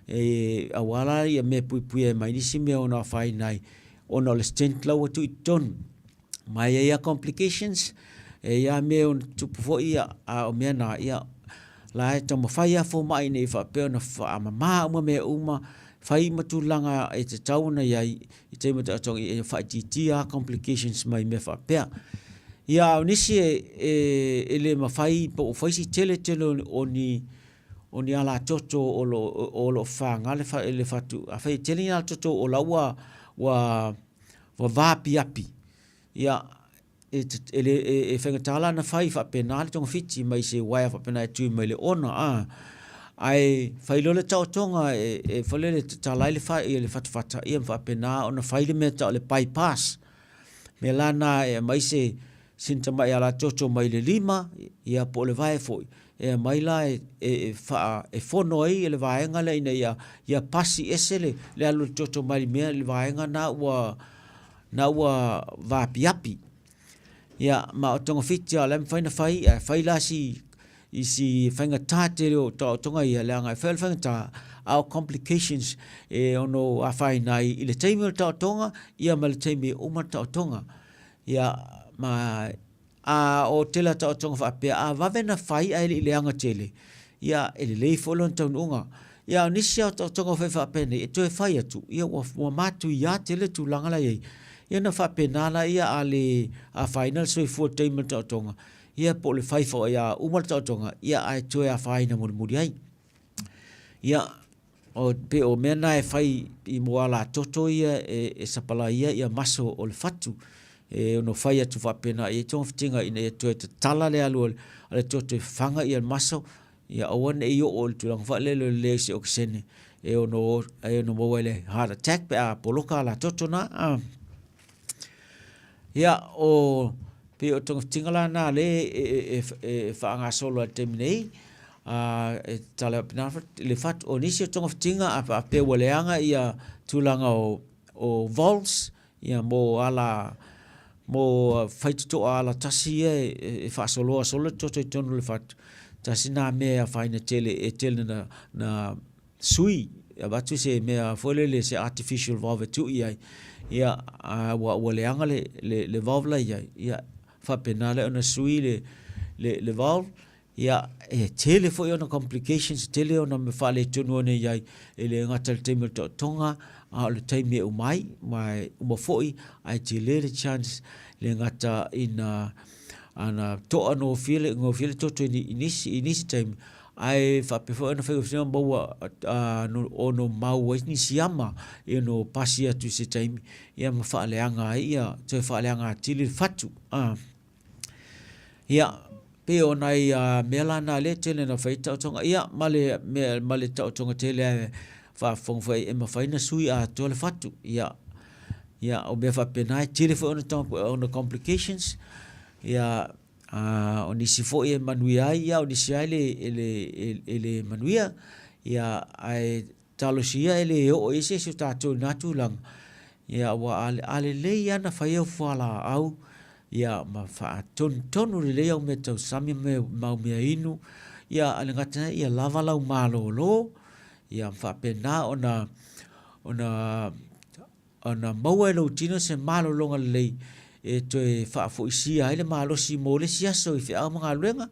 e, aua la ia mea e puipuia ai mai nisi mea ono afaina ai ona o le stent la ua tuu i totonu. Ma e i ai lava complications, e i ai lava mea e ono tutupu foi, ia, a o mea na, ia, la e taumafai lava fomai ina ia faapea ona faamama uma mea uma, fai uma tulaga e tatau ona i ai i taimi o taotoga ia faaitiitia lava complications mai mea faapea. Ia, a o nisi e, e, e le mafai po o fai si tele tele o ni o ni alatoto o lo, o lo o faga le, fa, le fatu, afai e tele ni alatoto o la ua, ua, ua vaapiapi, ia, e, e, e, e faigata la ona fai faapena le togafiti mai se uaea faapena e tui mai le ona, a, ae fai loa le taotoga e, e foi lele tatala ai le, fa, ia, le fatafata, ia ma faapena ona fai le mea tau o le bypass. Mea la na e aumai se, sina tamai alatoto mai le lima, ia po o le vae foi, e aumai la e, e, e, faa, e fono ai le vaega lea ina ia, ia pasi ese le, le alu o le toto mai le mea, le vaega na ua, na ua vaapiapi. Ia, ma o togafiti lava o la e mafai ona fai, ae fai la si, i si faigata tele o taotoga ia, leaga e fai o le faigata, a o complications e ono afaina ai i le taimi o le taotoga, ia ma le taimi e uma le taotoga. Ia, ma a o tele a taotoga faapea, a vave na fai ae le i leaga tele, ia, e lelei foi lona taunuuga. Ia, a o nisi lava o taotoga fai faapenei, e toe fai atu, ia, ua, ua matuia tele tulaga la e i ai. Ia ona faapena lea, a le afaina le soifua i le taimi o le taotoga, ia po o le fai foi a uma le taotoga, ia ae toe afaina mulimuli ai. Ia, o, pei o mea na e fai i mo alatoto ia e, e sapalaia ia maso o le fatu. E ono fai atu faapena i ai togafitiga ina ia toe tatala le alu a le toto e fafaga ia le maso, ia aua ne i oo i le tulaga foi lele o le leai o se okesene e ono, e ono maua ai le heart attack pe a poloka alatoto na. A. Ia, o, pei o togafitiga la na lea e, e, e, e faagasolo ai i le taimi nei, a, e tatala faapena le fatu. O nisi o togafitiga a faapea ua leaga ia tulaga o, o valves, ia mo ala, mo faitotoa ala tasi ia e, e faasoloa solo le toto i totonu o le fatu. Tasi na mea e afaina tele, e tele na, na sui, e avatu se mea foi lele, se artificial valve e tuu i ai, ia, a ua, ua leaga le, le, le valve la i ai, ia, faapena lea ona sui le, le, le valve, Ia, e tele foi ona complications, e tele ona mea faaletonu ona i ai, e le gata i le taimi o le taotoga, a o le taimi e uma ai, ma e uma foi, ae tele le chance le gata ina ana toa gofie le, gofie le toto i nisi, i nisi taimi, ae faapea foi ona faigofie ona maua ono mau ai ni siama e ono pasi atu i se taimi, ia ma faaleaga ai ia, toe faaleaga atili le fatu. Ia, pei o nai mea la na lea e tele na fai taotoga, ia ma le mea ma le taotoga tele lava e faafofoga foi e mafai ona sui atoa le fatu. Ia, ia o mea faapena e tele foi ona complications, ia o nisi foi e manuia ai, ia o nisi lava e le manuia. Ia ae talosia e le oo i ai se isi o tatou i na tulaga, ia aua a lelei lava ona fai au fualaau, ia ma faatonutonu lelei au mea tausami ma au mea inu, ia a le gata ia lava lau malolo, ia ma faapena ona ona ona maua e lou tino se malologa lelei e toe faafoisia ai le malosi mo le isi aso i feau ma galuega,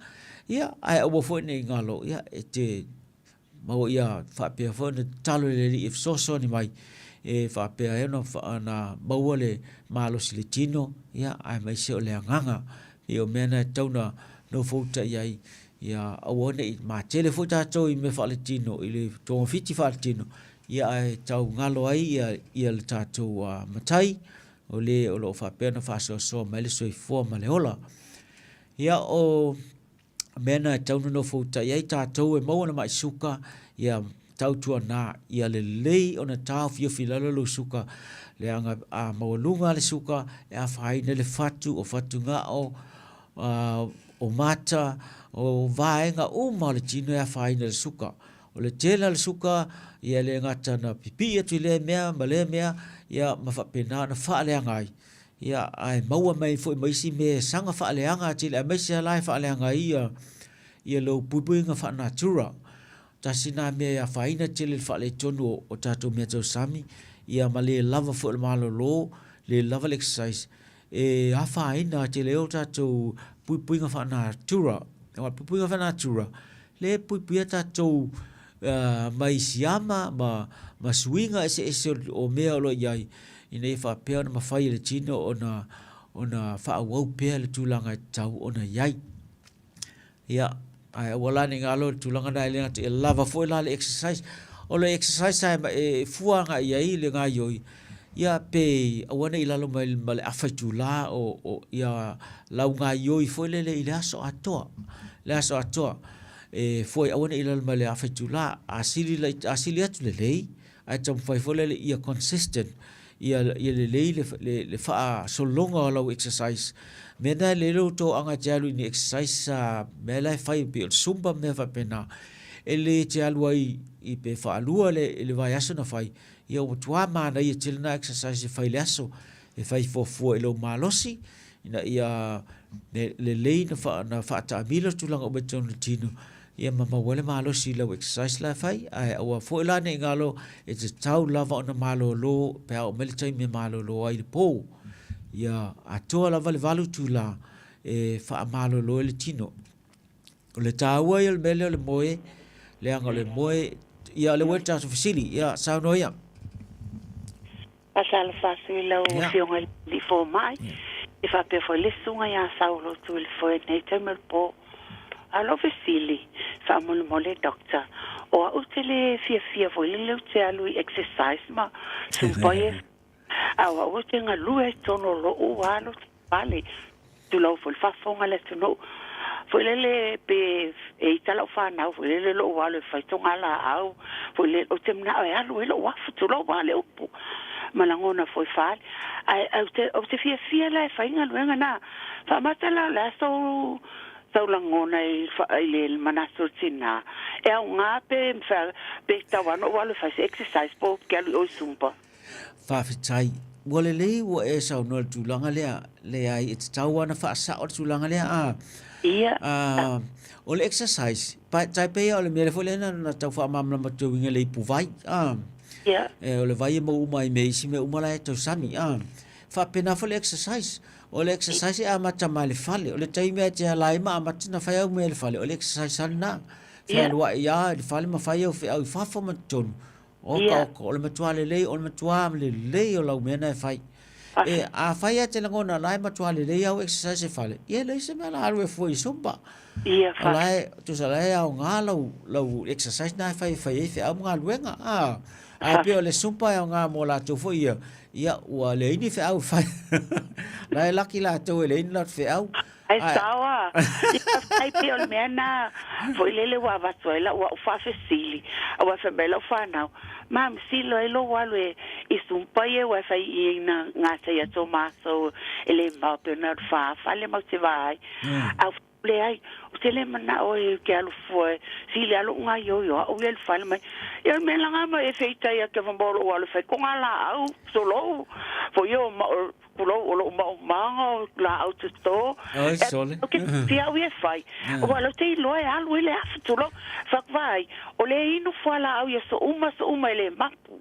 ia ae aua foi ne i galo, ia e te Ma ua ia faapea foi ona tatalo i le Alii e fesoasoani mai e faapea ai ona maua le malosi i le tino, ia, aemaise o le agaga. Ia o mea na e tatau ona nofouta i ai, ia aua ne i matele foi tatou i mea faaletino, i le togafiti faaletino, ia ae tau galo ai ia, ia le tatou matai, o le o lo o faapea ona faasoasoa mai le soifua ma le ola. Ia o mea na e tatau ona nofouta i ai tatou e maua na mai suka, ia tautuana, ia lelei ona taofiofi i lalo lou suka, leaga a maualuga le suka, e afaina le fatu, o fatugao, o mata, o vaega uma o le tino e afaina i le suka. O le tele o le suka, ia e le gata na pipii atu i lea mea ma lea mea, ia ma faapena ona faaleaga ai. Ia, ae maua mai foi ma isi mea e saga faaleaga atili, aemaise lava la e faaleaga ai ia, ia lou puipuiga faa-natura. Tasi lena mea e afaina tele i le faaletonu o, o tatou mea tausami, ia ma le lava foi o le malolo, le lava le exercise, e afaina tele ai o tatou puipuiga faa-natura. Aua o le puipuiga faa-natura, lea e puipuia tatou mai siama ma, ma suiga eseese o mea o lo o i ai, ina ia faapea ona mafai e le tino ona, ona faaauau pea le tulaga e tatau ona i ai. Ia, ae aua la ne i galo le tulaga lena e le gata ia lava foi la le exercise. O le exercise e fua agai i ai le gaoioi, ia pe aua ne i lalo mai ma le afa itula o, o ia lau gaoioi foi lele i le aso atoa. Le aso atoa. E fua aua ne i lalo mai le afa itula. A sili, a sili atu lelei, ae taumafai foi lele ia consistent, ia, ia lelei le, le, le faasologa o lau exercise. Mea na e lelei lou toaga e te alu i ni exercise a mea la e fai pei o le zumba ma mea faapena. E lelei e te alu ai i pe faalua le, le vaiaso na fai, ia ua matua manaia tele na exercise e fai i le aso, e fai fuafua i lou malosi, ina ia lelei na faataamilo tulaga uma i totonu o le tino, ia ma maua ai le malosi i lau exercise la e fai, ae aua foi la ne i galo e tatau lava ona malolo pe a oo mai le taimi e malolo ai i le po. Ia atoa lava le 8 itula e faamalolo ai le tino. O le taua ia o le mea lea o le moe, leaga o le moe, ia o lea ua i le tatou fesili, ia saunoa ia. Faatalofa atu i lau Afioga i le Alii Fomai, e faapea foi le Susuga ia Saulotu i le foe nei taimi o le po. A o lou fesili, faamolemole Doctor, o au ou te le fiafia foi lele ou te alu i exercise ma zumba ia, a o au ou te galue ai i totonu o lou alo fale, tulou foi le faafofoga a le atunuu, foi lele pe e ita lau fanau foi lele lou alo e fai togalaau, foi lele ou te manao e alu ai lou afu, tulou lava le upu ma lagona foi fale. Ae ou te, ou te fiafia la e fai galuega na. Faamata la o le a sou sau lagona i, i le manatu o le tina, e aoga pe, pe tatau lava ona ou alu e fai se exercise po ou te alu i o i Zumba. Faafetai. Ua lelei ua e saunoa i le tulaga lea. Leai, e tatau lava ona faasao le tulaga lea. A, Ia. a, o le exercise, pa, tai pei o le mea foi lea na, na tau faamalamalama atu e uiga i le ipuvai. A, Ia. e, o le vai e mau uma ai me isi mea uma la e tausami. A, Faapena foi le exercise. O le exercise e amata mai le fale. O le taimi e te ala ai ma amata na fai au mea i le fale, o le exercise lava lena. Fealuai lava i le fale ma fai au feau i fafo ma totonu. Oka oka, o le matua lelei, o le matua lelei o lau mea na e fai. E, a fai e te lagona la e matua lelei au exercise e fale, ia e leai se mea la alu e fua i Zumba. Ia, O la e, tusa la e aoga lau, lau exercise na e fai e fai ai feau ma galuega. A, ae pei o le Zumba e aoga mo latou foi ia, ia ua leai ni feau e fai. La e laki latou e leai ni latou feau. Ae sao a. Ia faafetai pei o le mea na foi lele ua avatu ai lau au faafesili aua fai mai lau fanau, Mum, silo ai lou alu e i Zumba ia aua e fai i na gatai atu o matou e le mao pei ona alu faafa le mau te va ai. Au leai, ou te le manao e ke alu fua e sili a lou gaioio au ia i le fale mai. Ia o le mea laga ma e feitai ake fa mo lou alu e fai ko nga laau solou foi o ma Pulou o lou maomaga o laau toto. Oi, sole. E ke fia au e fai. Ua lau te iloa e alu i le afu tulou. Whakuwai, o le inu fua laau ia so uma so uma e le mapu.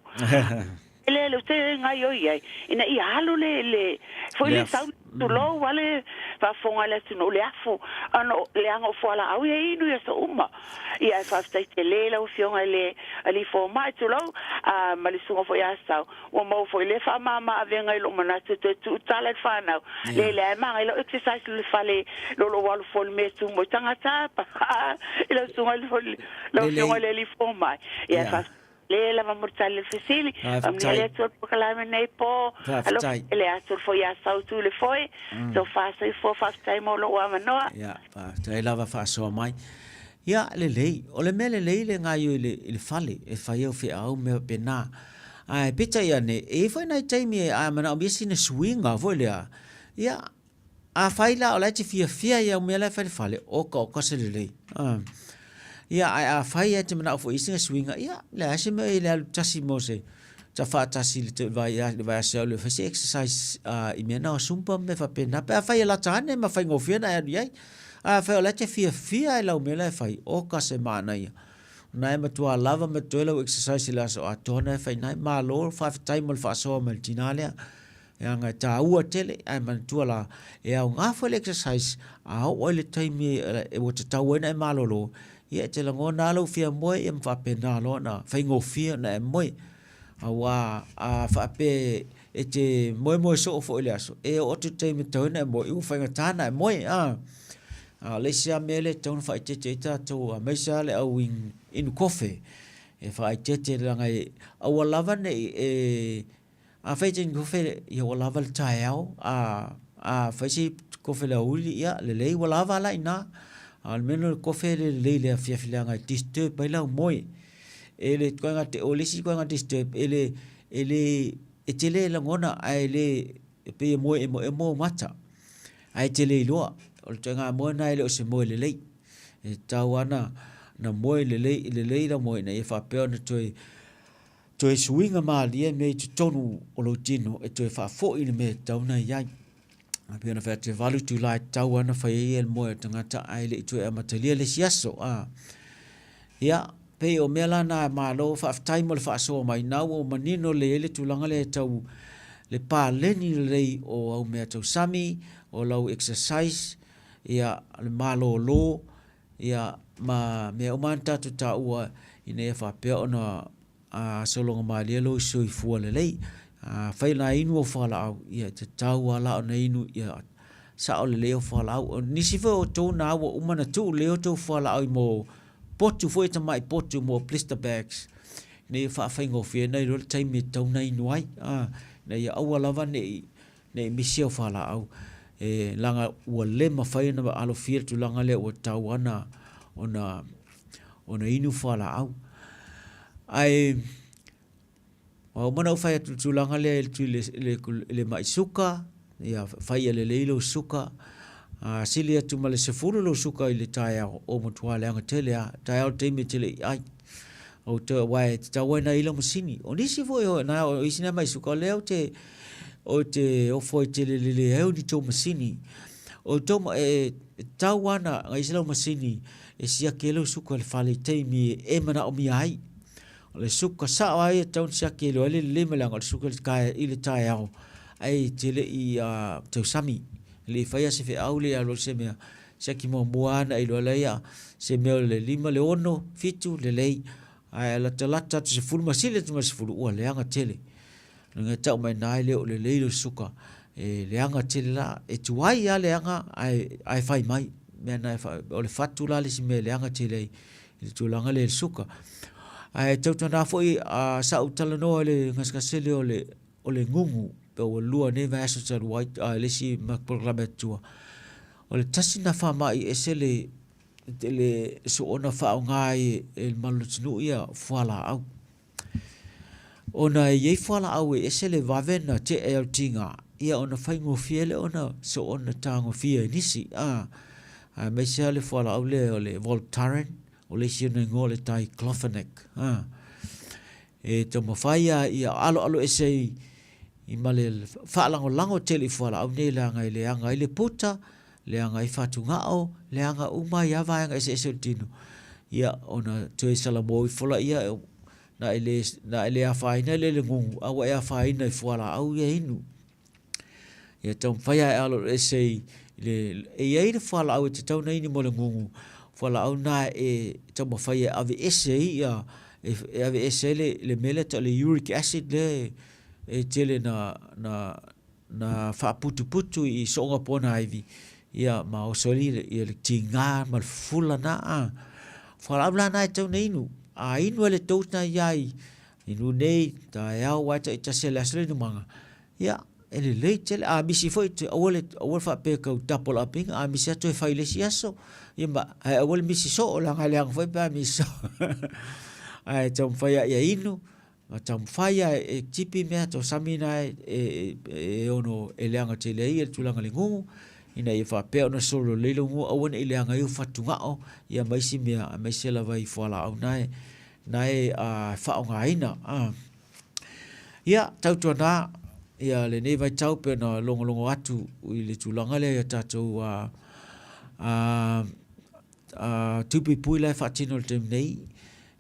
Le le te ngai oi ai. Ina ia alu le le foi le sau tulou wale whafonga le atu no le afu. Ano le anga o fua laau ia inu ia so uma. Ia e whaftai te le lau fionga le ali fo mai tulou a malisunga fo ia sau. Ua maua foi lea faamama avega i lou manatu e toe tuu tala i le fanau. Le leai maga i lau exercise i le fale lo lou alu foi le mea tu mo i tagata pa i lau susuga i le lau afioga i le alii fomai. Ia e le lava mo le tali o le fesili. Faamanuia le Atua i le polokalame nei po. Alofa le Atua foi ia Sautu i le foe. Tofa soifua faafetai mo lou avanoa. Ia, faafetai lava faasoa mai. Ia, lelei. O le mea lelei le gaio i le, i le fale e fai au feau mea faapena. Ae peitai ane, e i ai foi nai taimi e a manaomia sina suiga foi lea, ia, afai la o la e te fiafia i au mea la e fai i le fale, oka oka se lelei. Ia, ae afai e te manao foi i sina suiga, ia, leai se mea i le alu tasi mo se faatasi i le vaiaso e alu e fai se exercise i mea na o Zumba ma mea faapena, pe afai e lata ane ma faigofie ona e alu i ai. Ae afai o la e te fiafia i lau mea la e fai, oka se manaia. Na e matua lava ma totoe lau exercise i le aso atoa na e fai nai. Malo, faafetai mo le faasoa mai le tina lea. Leaga e taua tele, ae manatua la, e aoga foi le exercise, a oo ai le taimi e ua tatau ai ona e malolo, ia e te lagona lava lou fia moe ia ma faapena loa ona faigofie ona e moe. Aua a faapea e te moemoe soo foi i le aso, e oo atu i le taimi e tatau ai ona e moe, ia ua faigata ona e moe. A o le isi lava mea lea e tatau ona faaeteete ai tatou, aemaise lava le au inu kofe, e faaeteete leaga e aua lava ne i e Afai e te inu kofe, ia ua lava le taeao, a, a fai se kofe i le aoauli, ia lelei ua lava la i ina. A o le mea lena o le kofe e le lelei i le afiafi leaga e disturb ai lau moe. E le ituaiga, o le isi ituaiga disturb, e le, e le, e te le lagona ae le, e pei e moe emoemo ou mata, ae e te le iloa. O le ituaiga moe lena e le o se moe lelei. E tatau lava ona moe lelei, lelei lau moe ina ia faapea ona toe Toe suiga malie mea i totonu o lou tino e toe faafoi le mea e tatau ona i ai. E pei ona fai atu e 8 itula e tatau ona fai ai le moe o le tagata ae le i toe amatalia le isi aso. A. Ia, pei o mea la na malo faafetai mo le faasoa mai na ua manino lelei ai le tulaga lea e tau le paleni lelei o au mea tau sami, o lau exercise, ia le malolo, Ia, ma mea uma na tatou taua ina ia faapea ona sologa malie lou soifua lelei. Afai la inu au fualaau, ia e tatau lava la ona inu ia sao lelei au fualaau. O nisi foi o outou na ua uma ona tuu lelei outou fualaau i mo potu foi tamai potu mo blister bags ina ia faafaigofie ai loa le taimi e tatau ona inu ai, ina ia aua lava ne i Ne i misi au fualaau, e leaga ua le mafai ona alofia le tulaga lea ua tatau lava ona ona inu fualaau. Ae ua uma ona ou fai atu i le tulaga lea i le mai suka, ia fai ia lelei lou suka, a sili atu ma le 10 lou suka i le taeao, ua matua leaga tele lava, taeao i le taimi e te le i ai. Ou te, aua e tatau ai ona i ai lau masini. O nisi foi o, na, o isi na mai suka, o lea ou te, ou te ofo ai tele i le leai o ni tou masini. O tou, e, e tatau lava ona i ai se lau masini e siaki ai lau suka i le fale i taimi e manaomia ai. O le suka sao lava ia e tatau ona siaki e iloa ai le lelei ma le leaga o le suka i le taeao. Ae e te le i tausami, e le i faia se feau, le i alu alu se mea, siaki muamua lava ona e iloa lea ia se mea o le 5, le 6, 7, lelei. Ae latalata atu 10 ma sili atu ma le 10, ua leaga tele. Lona e tau mai ina e le o lelei lou suka, e leaga tele la. E tuai lava leaga ae, ae fai mai. Mea na e fa, o le fatu la le isi mea e leaga tele ai i le tulaga lea i le suka. Ae tautuana foi a sa ou talanoa i le gasegase lea o le o le gugu pe ua lua nei vaiaso talu ai a le isi polokalame atu tua. O le tasi na faama'i ese le le soona faaaoga ai e le mamalu o le atunuu ia fualaau. Ona e i ai fualaau e ese le vave na tea o le tiga, ia ona faigofie lea ona soona tagofia e nisi, a, aemaise lava le fualaau lea o le Voltaren, o le isi ona igoa o le diclofenac, a. E taumafai lava ia aloalo ese ai i ma le faalagolago tele i fualaau nei leaga e leaga ai le puta, leaga ai fatugao, leaga uma ai lava vaega eseese o le tino. Ia, ona toe salamo ifo laia, na e le, na e le afaina i le gugu, a ua e afaina i fualaau ia e inu. Ia taumafai lava e aloaloese i le, e i ai le fualaau e tatau ona inu mo le gugu, fualaau na e taumafai e aveese ai ia, e aveese ai le, le mea lea e tau o le uric acid lea e tele na, na, na faaputuputu i sooga ponaivi, ia ma oso ai ia le tiga ma le fufula na a. Fualaau la na e tatau ona inu. A inu e le dose na i ai, inu nei, taeao, aua e taitasi lava i le aso le inumaga, Ia, e lelei tele. A misi foi, aua le, aua le faapea e tau double up ina, a misi atu e fai i le isi aso, ia ma, ae aua le misi soo, leaga e leaga foi pe a misi soo. Ae taumafai lava ia inu, ma taumafai lava e tipi mea tausami na e, e, e, e ono e leaga tele ai le tulaga i le gugu, ina ia faapea ona solo lelei lou gugu, aua ne i leaga ai ou fatugao, ia ma isi mea, aemaise lava i fualaau na e, na e faaaogaina. Ia, tautuana ia lenei vaitau pe ona logologo atu i le tulaga lea ia tatou a, a, a tupuipui la e faatino i le taimi nei,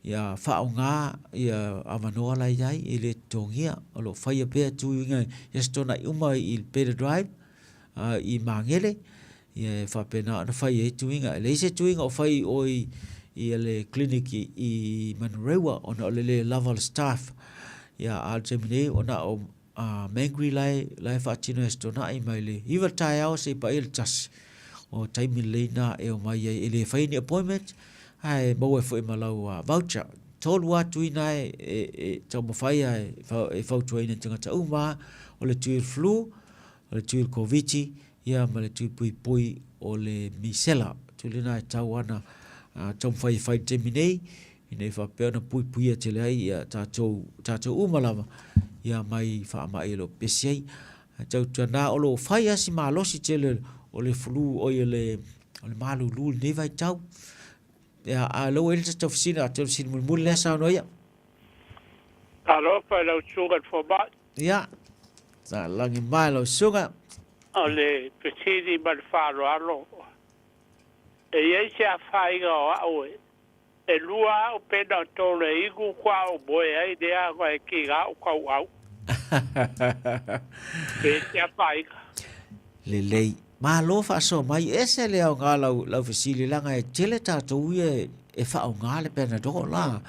ia faaaoga ia avanoa la e i ai e le totogia. O lo o faia pea tuiga i Aso Toonai uma i le Beta Drive i Magele, ia e faapena ona fai ai tuiga. E leai se tuiga o fai i o i, i le clinic i, i Manurewa ona o le le lava o le staff. Ia, a o le taimi nei, ona o Mangry la e, la e faatino e Aso Toonai mai le 9 le taeao seia paia le 1. O taimi lelei na e omai ai, e le faia ni appointment, ae maua ai foi ma lau voucher. Tolu lava tuina e, e, e taumafai lava e, e fautuaina i tagata uma, o le tui o le flu, o le tui o le Koviti, ia ma le tui puipui o le misela. Tui lena e tau ana taumafai e fai i le taimi nei, ina ia faapea ona puipuia tele ai ia tatou, tatou uma lava, ia mai faamai e lo o pepesi ai. Ae tautuana o lo o fai lava si malosi tele o le flu, oi o le, o le malulu i lenei vaitau. Ia, a o lea ua i ai le tatou fesili, atonu o le fesili mulimuli lea saunoa ia. Talofa i lau susuga i le fomai. Ia, sa lagi mai lau susuga. O le fesili ma le faaaloalo, e i ai se afaina o au e e lua au pena o tolu e inu kua ou moe ai lea ona e tiga ou tauau. Pe se afaina. Lelei. Malo faasoa mai. Ese le aoga lau, lau fesili leaga e tele tatou ia e, e faaaoga le Panadol la.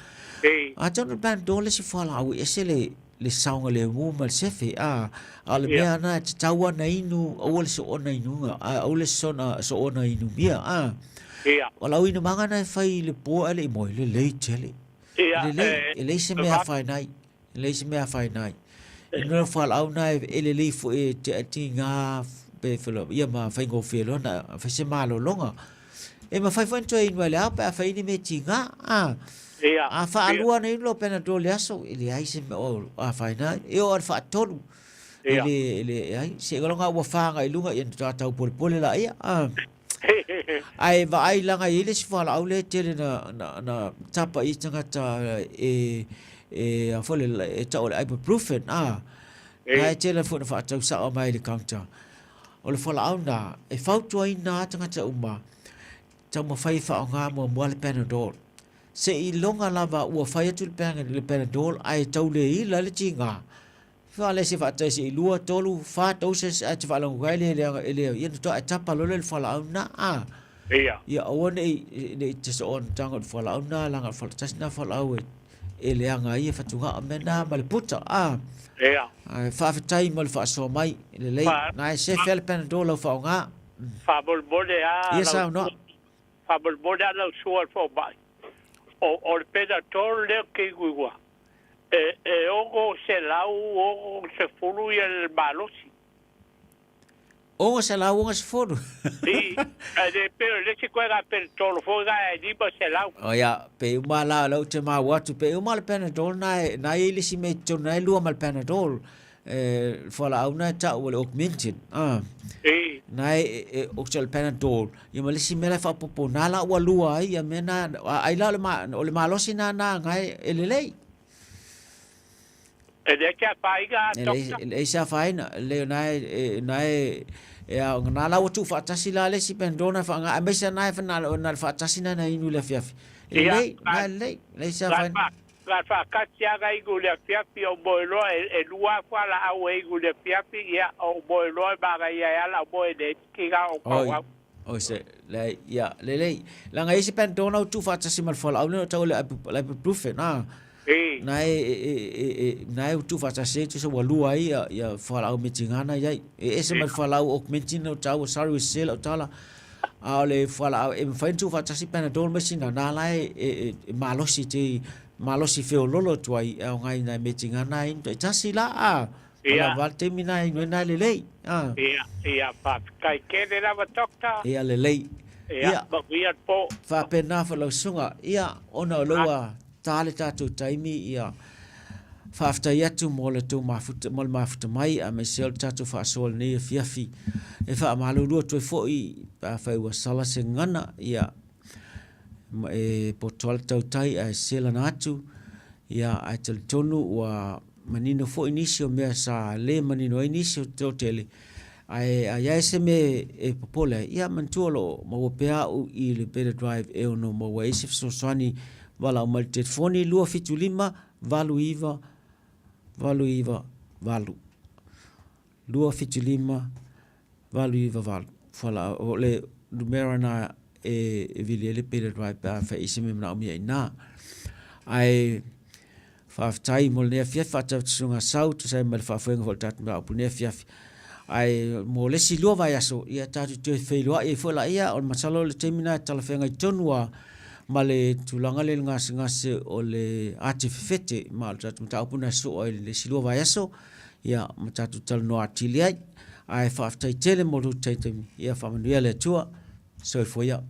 Ei. Atonu le Panadol le isi fualaau e ese le, le saogalemu ma le sefe, a, a o le mea na e tatau lava ona inu, aua le soona inuga, a aua le sona, soona inumia, a. Ia. O lau inumaga na e fai i le po ae le i moe, lelei tele. Ia, Lelei, e leai se mea e afaina ai. E leai se mea afaina ai. Inu le fualaau na e, e lelei foi e te tiga pe felo, ia ma faigofie loa na fai se malologa. E mafai foi ona toe inu ai le ao pe a fai ni mea tiga. A, Ia. a faalua ona inu lou Panadol i le aso, e leai se mea o afaina ai. E oo lava i le faatolu, e Ia. le, e leai. Seiloga ua fa agai i luga, ia ona faatoa tau polepole laia. A. Ae vaai leaga e i ai le isi fualaau lea e tele na, na, na tapa i ai tagata e, e, a foi le, e tau o le ibuprofen, a. Na e tele foi na faatau sao mai i le counter. O le fualaau na, e fautuaina lava tagata uma, taumafai e faaaoga muamua le Panadol. Seiloga lava ua fai atu le Panadol ae tau le ila le tiga. Faale se faataisi i lua, tolu, fa doses ae te faalogo ai le leaga e le ia na toa e tapa loa lea i le fualaau lena a. Ia. Ia aua ne i ne i te soona tago i le fualaau lena leaga o le tasi lena fualaau e e leaga ai fatugao mea na ma le puta a. Ia. Ae faafetai mo le faasoa mai lelei. Fa, Na e sefe lava le Panadol lau faaaoga. faamolemole lava Ia lau saunoa. faamolemole lava lau sua i le fomai. O, o le Panadol lea ou te igoigoa, e, e 660 ia le malosi. 660. I, ae le pei o le isi koe Panadol foi na e 500. O ia, pe uma la o lea ou te maua atu, pe uma le Panadol na e, na e i ai le isi mea i totonu na e lua ma le Panadol, e, le fualaau na e tau o le Augmentin, a. I. Na e, e, o le Panadol, ia ma le isi mea la e faaopoopo, na la ua lua ai ia mea na, a ai la o le, ma, o le malosi na na na e, e lelei. E leai se afaina, E leai, Doctor? e leai se afaina, lelei o na e, na e, e a, na la ua tuufaatasi la le isi Panadol na e faaaoga, aemaise na e, na, na le faatasi na na inu i le afiafi. E Ia, lelei, na e lelei, leai se afaina. Na faatasi lava na inu i le afiafi ou moe loa, e, e lua lava fualaau e inu i le afiafi, ia, ou moe loa e manaia ai lava lau moe nei tiga o Oi, fauau. oi se, leai, ia, lelei. Leaga e i ai se Panadol na ua tuufaatasi ma le fualaau lea na tau o le ibuprofen, a. I. Na e, e, e, e, na e ua tuufaatasi ai tusa ua lua ai ia, ia fualaau metiga na i ai. E ese ma le fualaau Augmentin na ua taua, sorry ua sese lau tala, a o le fualaau e mafai ona tuufaatasi Panadol ma isi na, na la e, e, e, e malosi te, malosi feololo atu ai e aoga i nai metiga na e inu taitasi la, a. Ua lava le taimi na e inu ai na e lelei, a. Ia, ia, faafetai tele lava Doctor. Ia lelei. Ia, manuia le po. Faapena foi lau susuga. Ia, ona o lea ua ta le tatou taimi, ia, faafetai atu mo le tou mafuta, mo le mafuta mai aemaise o le tatou faasoa i lenei afiafi. E faamalulu atu ai foi pe afai ua sala se gagana, ia, e poto lava le tautai ae sese lana atu, ia, ae talitonu ua manino foi nisi o mea sa le manino ai nisi o te toatele, ae a i ai se mea e popole ai, ia manatua o lo o maua pea au i le Beta Drive e ono maua ai se fesoasoani valaau mai i le telefoni 275 89 898. 275 898. Fualaau, o le numera na e, e vili ai le Beta Drive pe a fai i se mea manaomia i ina. Ae faafetai mo lenei afiafi, faafetai atu i Susuga Sau, tusa ai ma le faafoega foi o le tatou mataupu i lenei afiafi. Ae mo le isi lua vaiaso, ia tatou toe feiloai ai foi laia, o le masalo o le taimi lena e talafeagai tonu lava ma le tulaga lea i le gasegase o le ati fefete, ma o le tatou mataupu lena e sosoo ai i le isi lua vaiaso, ia ma tatou talanoa atili ai. Ae faafetai tele mo lou taimi, ia faamanuia le Atua. Soifua ia.